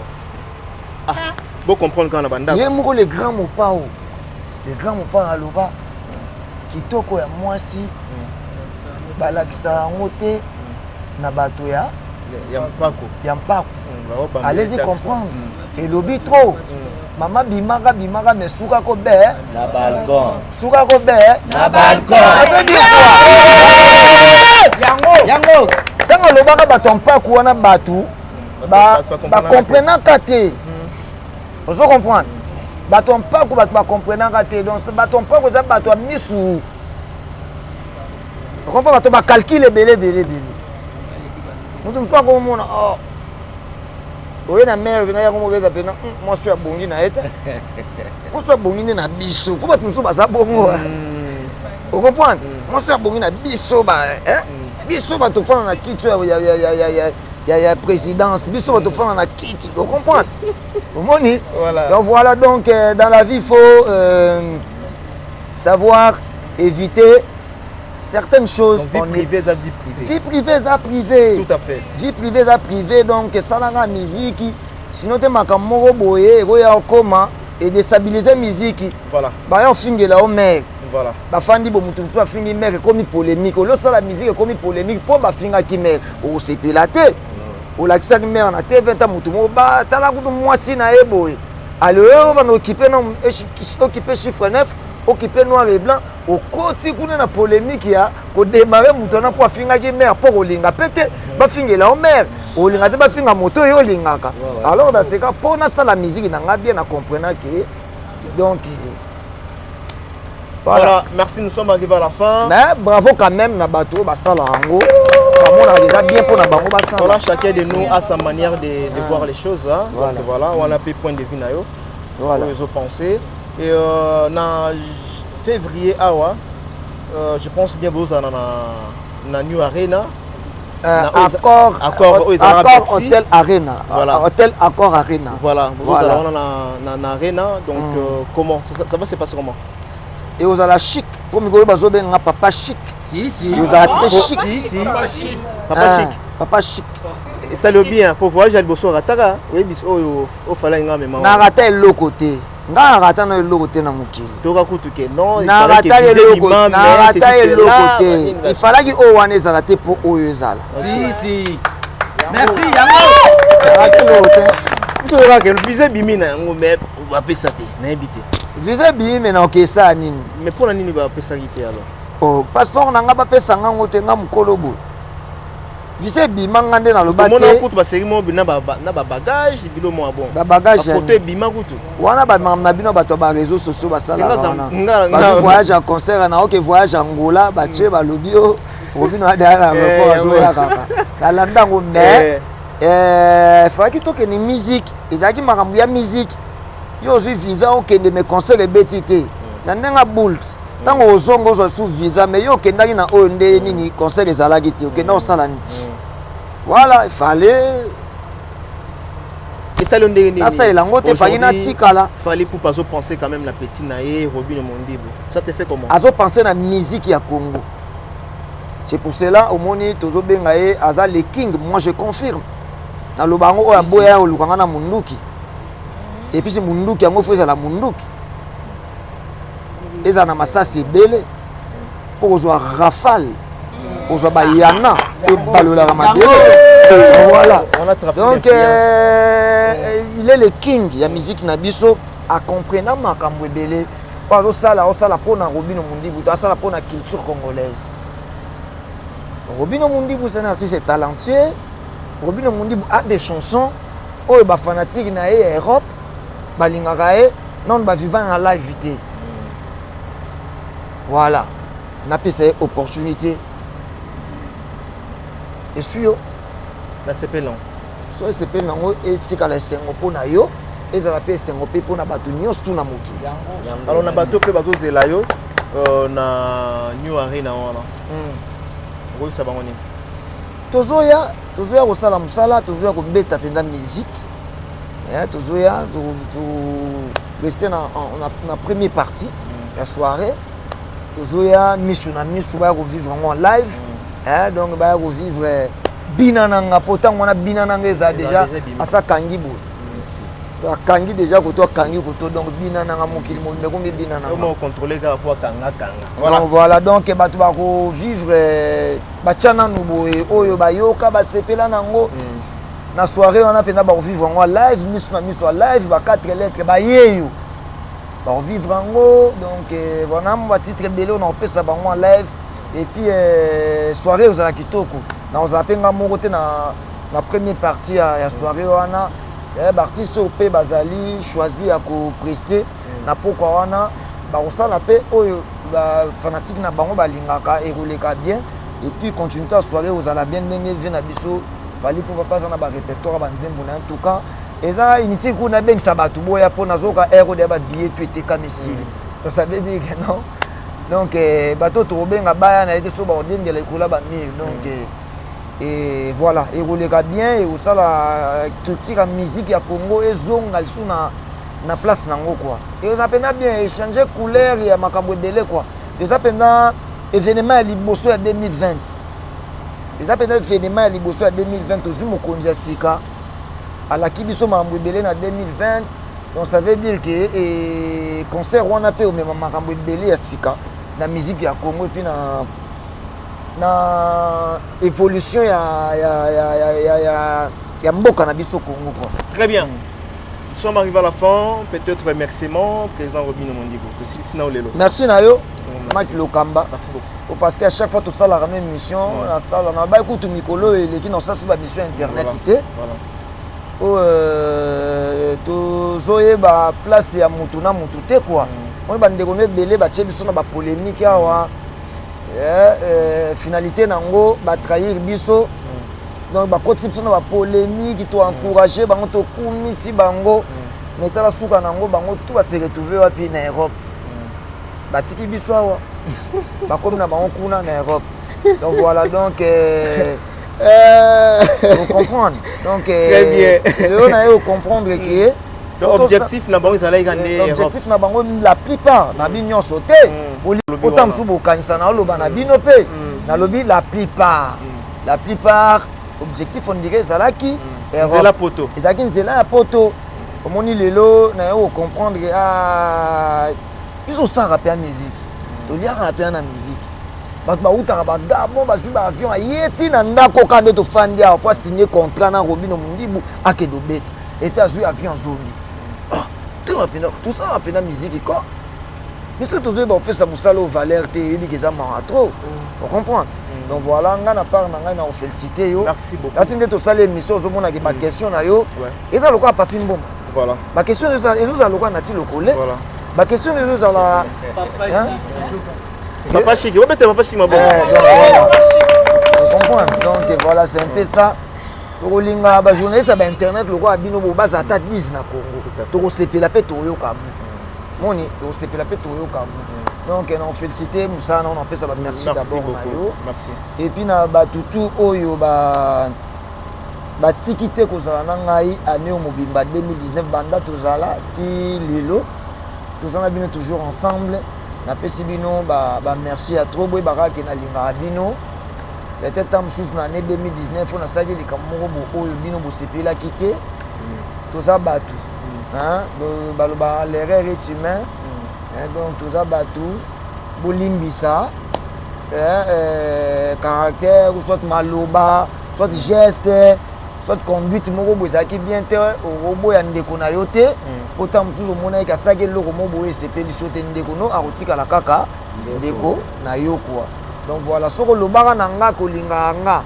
Ah, bo comprendre kaka na bandako. Ye moko le grand Mopao. Le grand Mopao aloba kitoko ya mwasi balakisaka yango te na bato ya ya mpako. Ya mpako. Baobamba Allez-y taxe. comprendre. Elobi trop. Mama bimaka bimaka mais suka ko be. Na balcon. Suka ko be. Na balcon. Ça veut dire quoi? Yango. Yango. Ntango alobaka bato ya mpaku wana bato bakomprenaka te. Ozo comprendre? Bato ya mpaku bato bakomprenaka te. Donc bato ya mpaku eza bato ya misu. Okompa bato bacalcule ebele ebele ebele. Moto mosusu akomona oh oye na mare mpena yango mobeza mpena mwasi oyo abongi na ye te, mwasi oyo abongi nde na biso, mpo bato mosusu baza bongo. Ocomprendre? Mwasi oyo abongi na biso biso bato ofanda na kiti oyo ya présidence, biso bato ofanda na kiti. Ocomprendre? Omoni? Donc voilà, donc dans la vie, faut savoir éviter certaines choses. Donc, vie privée eza vie privée. Vie privée eza privée. Tout à fait. Vie privée eza privée, donc esalanga musique sinon te makambo moko boye ekoya okoma edestabilize musique. Voilà. Baya ofingela o mare. Voilà. Bafandi bo moto mosusu afingi mare, ekomi polémique. Olosala musique ekomi polémique mpo bafingaki mare, osepela te. Olakisaki mare na TV ta moto moko batala kutu mwasi na ye boye. Ale oyo bana okipe na okipe chiffre 9, okipe noir et blanc, okoti kuna na polémique ya kodemare moto wana mpo afingaki mare, mpo kolinga mpe te bafingela yo mare, olinga te bafinga moto oyo olingaka. Alors dans ce cas, mpo nasala musique na nga bien, na comprena ke donc voilà. Voilà, merci, nous sommes arrivés à la fin. Mais bravo quand même na bato oyo basala yango, bamonaka eza bien mpo na bango basala. Voilà, chacun de nous a sa manière de voir les choses, hein. Voilà. Donc voilà, on a pris point de vue na yo. Voilà. Oyo ezopenser. Et na février awa, je pense bien bozala na New Arena. Accord, Accord, oyo ezalaka Accord Bercy. Hotel Arena. Voilà. Hotel Accord Arena. Voilà, bozala Voilà. wana na Arena. Donc comment ça va se passer, comment? Et ozala chic mpo mikolo bazobenga papa chic. Si, si. Ozala très chic. Si, si. Papa Ah, chic. Papa chic. Esali yo bien po voyage ya liboso orataka, oyebi oyo ofala nga mema. Narata eloko te, nga narata na eloko te na mokili. Toka kutu ke non, Narata eloko, narata eloko te. Ifalaki oyo wana ezala te mpo oyo ezala. Si, si. Merci, yango. Narata eloko te. Biso kaka visa ebimi na yango mais bapesa te, nayebi te. Visa ebimi me na okesala nini? Mais mpona nini bapesaki te alors? Oh, passeport na nga bapesa nga ngo te, nga mokolo boye visa ebima nga nde naloba omona te. Kutu baseri mo na babagage bilo mwa bon. Babagage ya bafoto nini? Ebima kutu. Wana bamama na bino bato ya bareseau sociaux basalaka wana. Nga Bazwi voyage ya concert na oke voyage ya Angola, batie balobi o Robino adaya na aéroport. Yango. Azoya kaka nalanda yango mais efalaki tokende musique, ezalaki makambo ya musique. Yo ozwi visa okende mais concert ebeti te na ndenge ya boult. Ntango ozonga ozwa su visa, mais yo okendaki na oyo nde nini, concert ezalaki te, okenda kosala nini? Voilà, efale Esali yo ndenge nini? Nasalela yango te, faki Aujourd'hui, natikala. Fally Ipupa azopenser quand même na petit na ye Robino Mondibo, ça te fait comment? Azopense na musique ya Congo, c'est pour cela omoni tozobenga ye aza le king. Moi je confirme, naloba yango, oyo aboya oluka nga na munduki. Et puis si munduki yango fo ezala munduki ezala na masasi ebele mpo kozwa rafale, kozwa bayana ebalolaka mabele. Voilà. On a trafic Donc d'influence. il est le king ya musique na biso, acomprena makambo ebele oyo azosala, osala mpona Robino Mundibu to asala mpona culture congolaise. Robino Mundibu, c'est un artiste talentueux. Robino Mundibu a des chansons oyo bafanatike na ye ya Europe balingaka ye nano baviva na live te. Voilà, napesa ye opportunité esui yo. Nasepeli nango. So esepeli nango, etikala esengo mpo na yo, ezala mpe esengo mpe mpo na bato nyonso tu na mokili. Alors na bato mpe bazozela yo na New Arena wana, okoyebisa bango nini? Tozoya, tozoya kosala mosala, tozoya kobeta mpenza musique. Tozoya kopreste na, na, na première partie ya soirée. Tozoya misu na misu, baya kovivre yango en live, eh, donc baya kovivre bina na nga, po ntango wana bina na nga eza déjà asakangi boye, akangi déjà koto, akangi koto. Donc bina nanga, mokili mobimba ekomi bina nanga. Contrôler kaka po akanga kanga. Voilà. Donc voilà, donc bato bakovivre, batya nanu boye, oyo bayoka basepela nango na soirée wana mpenza, bakovivre yango live, miso na miso ya live. Ba 4 lettres bayeyo bakovivre yango. Donc voilà, batitre ebele oyo nakopesa bango en live. Et puis soirée ozala kitoko, nakozala mpe nga moko te na première partie ya soirée wana. Baartiste oyo mpe bazali choisi ya kopreste na pokwa wana, bakosala mpe oyo bafanatike na bango balingaka, ekoleka bien. Et puis continuité ya soirée ozala bien, ndenge vie na biso Fally mpo papa aza na barépertoire ya banzembo na. En tout cas, eza inutile kuna nabengisa bato boya, mpo nazoka aire oyo ya babillet to etekami, esili. Donc ça veut dire que non, donc bato oyo tokobenga baya na ye te, so bakodiembela ekola bamire. Donc et voilà, ekoleka bien, ekosala culture ya musique ya Congo ezonga lisusu na place nango quoi. Eza mpenza bien, échange couleur ya makambo ebele quoi. Eza mpenza événement ya liboso ya 2020, eza mpenza événement ya liboso ya 2020. Tozwi mokonzi ya sika, alaki biso makambo ebele na 2020. Donc ça veut dire que concert wana mpe omema makambo ebele ya sika na musique ya Congo et puis na évolution ya mboka na biso Congo quoi. Très bien. Nous sommes arrivés à la fin. Peut-être remerciement, président Robinho Mundibu. Tosilisi na lelo. Merci na yo, Mike Lokamba. Merci beaucoup. Parce que à chaque fois tosalaka même émission, nasala na bai kutu mikolo oyo eleki, nasala so bamission internet te, po tozoyeba place ya mutu na mutu te quoi. Oyo bandeko no ebele batie biso na bapolémique awa, finalité nango batrahir biso. Donc bakoti biso na bapolémique, toencourage bango, tokumisi bango, mais tala suka nango, bango tu base retrouve wapi? Na Europe. Batiki biso awa, bakomi na bango kuna na Europe. Donc voilà, donc ocomprendre, donc Très bien. lelo na ye ocomprendre ke Donc, objectif na bango ezalaki nde Europe. Objectif na bango, la plupart na bino nyonso te, ota mosusu bokanisa na oloba na bino mpe nalobi la plupart, la plupart, objectif on dirait ezalaki Europe. Nzela poto. Ezalaki nzela ya poto. Omoni lelo na yo ocomprendre, ah, biso osalaka mpe ya musique, toliaka mpe na musique. Bato bautaka bagabon, bazwi baavion, aye ti na ndako kaka nde tofandi awa po asigne contrat na Robinho Mundibu, akende obeta, et puis azwi avion, azongi. Tanga mpenza tosala mpenza musique ko biso tozoyeba kopesa mosala oyo valeur te, eyebiki eza mawa trop, ocomprendre. Donc voilà, ngai na part na ngai na kofélicité yo. Merci beaucoup. Kasi nde tosali émission, ozomonaki baquestion na yo eza lokola Papi Mboma. Baquestion ezozala lokola nati lokole. Baquestion ezozala, hein? Papa Chic, obete Papa Chic maboko. Eh, donc, voilà. Comprendre, donc voilà, c'est un peu ça. Tokolinga bajournaliste ya bainternet lokola bino bo baza ata 10 na Congo, tokosepela mpe tokoyoka bu moni, tokosepela mpe tokoyoka bu. Donc na félicité mosala na napesa bamerci Merci d'abord na beaucoup. yo. Merci. Et puis na bato tu oyo ba batiki te kozala na ngai année oyo mobimba 2019, banda tozala ti lelo, toza na bino toujours ensemble. Napesi bino bamerci ya trop. Boyebaka ke nalingaka bino. Peut-être ta mosusu na année 2019 oyo nasalaki likambo moko bo oyo bino bosepelaki te. Toza bato, hein, balobaka l'erreur est humain, hein, donc toza bato, bolimbisa, hein, caractère ou soit maloba, soit geste, soit conduite moko boye ezalaki bien te. Okoboya ndeko na yo te, po ntango mosusu omonaki asalaki eloko moko boye esepelisi yo te. Ndeko no akotikala kaka ndeko na yo quoi. Donc voilà, soki olobaka na nga kolingaka nga,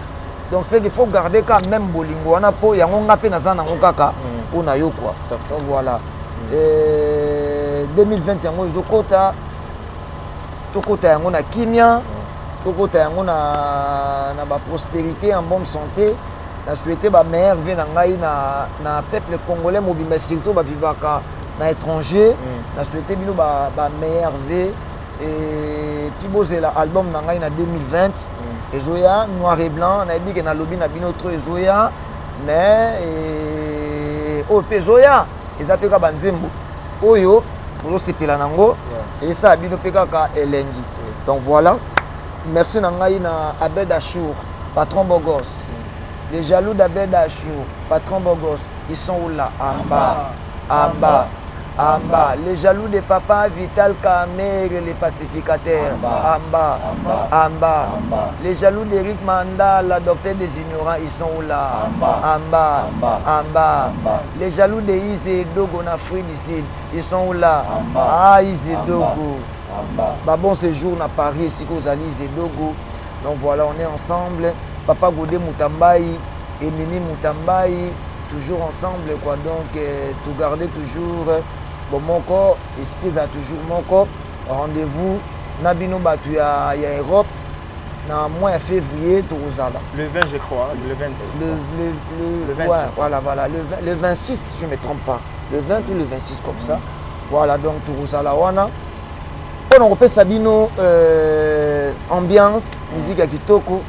donc c'est qu'il faut garder quand même bolingo wana, mpo yango nga mpe naza nango kaka mpo na yo quoi. Tout à fait. Donc voilà, 2020 yango ezokota, tokota yango na kimia, tokota yango na baprospérité, en bonne santé. Na souhaite bameilleurs vœux na ngai na peuple congolais mobimba, surtout bavivaka na étranger. Na souhaite bino bameilleurs vœux. Et puis bozela album na ngai na 2020 ezoya, noir et blanc. Nayebi ke nalobi na bino trop, ezoya, mais oyo mpe ezoya eza mpe kaka banzembo. Oyo bozosepela nango, esala bino mpe kaka elengi. Donc voilà, merci na ngai na Abed Achour, patron Bogos. Les jaloux d'Abed Achour, patron Bogos, ils sont où là? En bas, en bas, en bas. Les jaloux de papa Vital Kamerhe, les pacificateurs, en bas, en bas. Les jaloux d'Eric Mandala, docteur des ignorants, ils sont où là? En bas, en bas. Les jaloux de Ise Dogo en Afrique du Sud, ils sont où là? Ah, Ise Dogo. Bah, bon séjour à Paris, ici aux Ise Dogo. Donc voilà, on est ensemble. Papa Godé Moutambaï et Mimi Moutambaï, toujours ensemble, quoi. Donc, tout garder toujours. Bon, mon corps, esprit a toujours mon corps. Rendez-vous, na bino batu ya Europe, na mois de février, tozala. Le 20, je crois, le 20. Le Le 20, ouais, je crois. voilà, voilà, le 26, si je ne me trompe pas. Le 20 ou le 26, comme ça. Voilà, donc tozala wana. On repère Sabino, ambiance, musique à kitoko.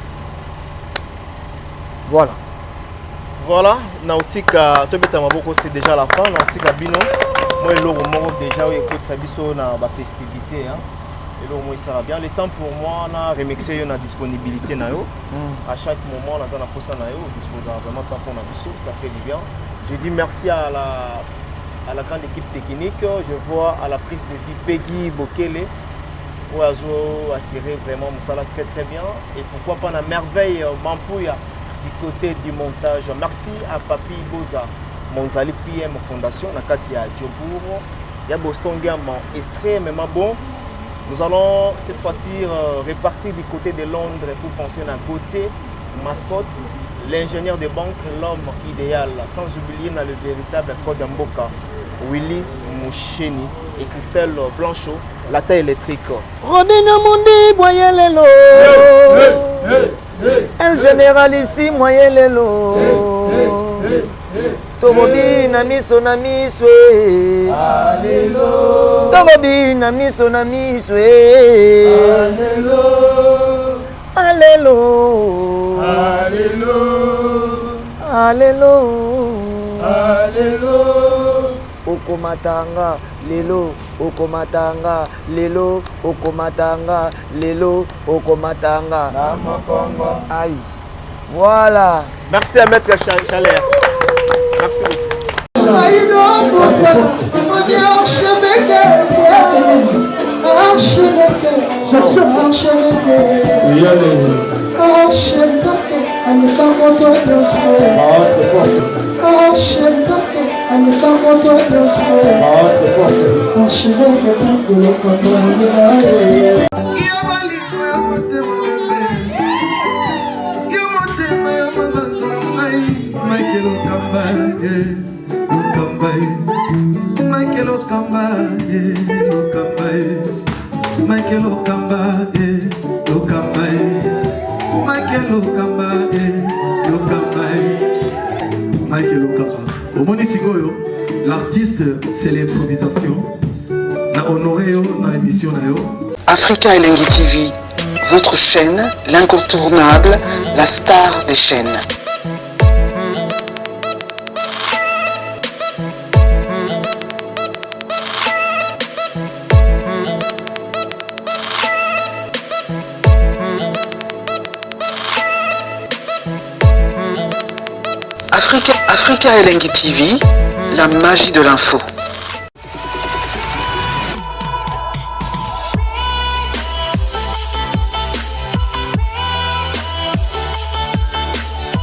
Voilà. Voilà, Nautika, tobeta maboko, c'est déjà la fin. Nautika bino, moi eloko moko déjà oyo ekotisa biso na ba festivité, hein. Eloko moko esala bien. Le temps pour moi na remercier yo na disponibilité na yo. À chaque moment naza na posa na yo, disposera vraiment temps pour na biso, ça fait du bien. Je dis merci à la grande équipe technique. Je vois à la prise de vue Peggy Bokele, oyo azo assuré vraiment mosala très très bien. Et pourquoi pas na merveille Mampouya du côté du montage. Merci à Papi Boza, Monzali PM Fondation, na kati ya Djobourg, ya Boston Gama, extrêmement bon. Nous allons cette fois-ci repartir du côté de Londres pour penser à Gauthier, mascotte, l'ingénieur de banque, l'homme idéal, sans oublier dans le véritable code Mboka, Willy Moucheni et Christelle Blanchot, la taille électrique. Robin Mundi Boyelelo, un général ici Moyelelo, Torobi na miso na miso e. Torobi na miso na miso e. Alelo, alelo, okomatanga lelo, okomatanga lelo, okomatanga lelo, okomatanga na mokongo. Aïe, voilà. Merci à Maître Chalère. Merci beaucoup. Archevêque, archevêque, archevêque, aleka moto nyonso, archevêque, aleka moto nyonso, archevêque kolokoto. Yo bolingo ya motema bebe, yo motema ya mabanza na ngai, Michael Okamba ye, Okamba ye, Michael Okamba ye, Okamba ye, Michael Okamba ye, Okamba ye, Michael Okamba ye, Okamba ye, Michael Okamba. Omoni sikoyo, l'artiste, c'est l'improvisation. Na honoré yo na émission na yo. Africa Elengi TV, votre chaîne, l'incontournable, la star des chaînes. Africa Elengi TV, la magie de l'info.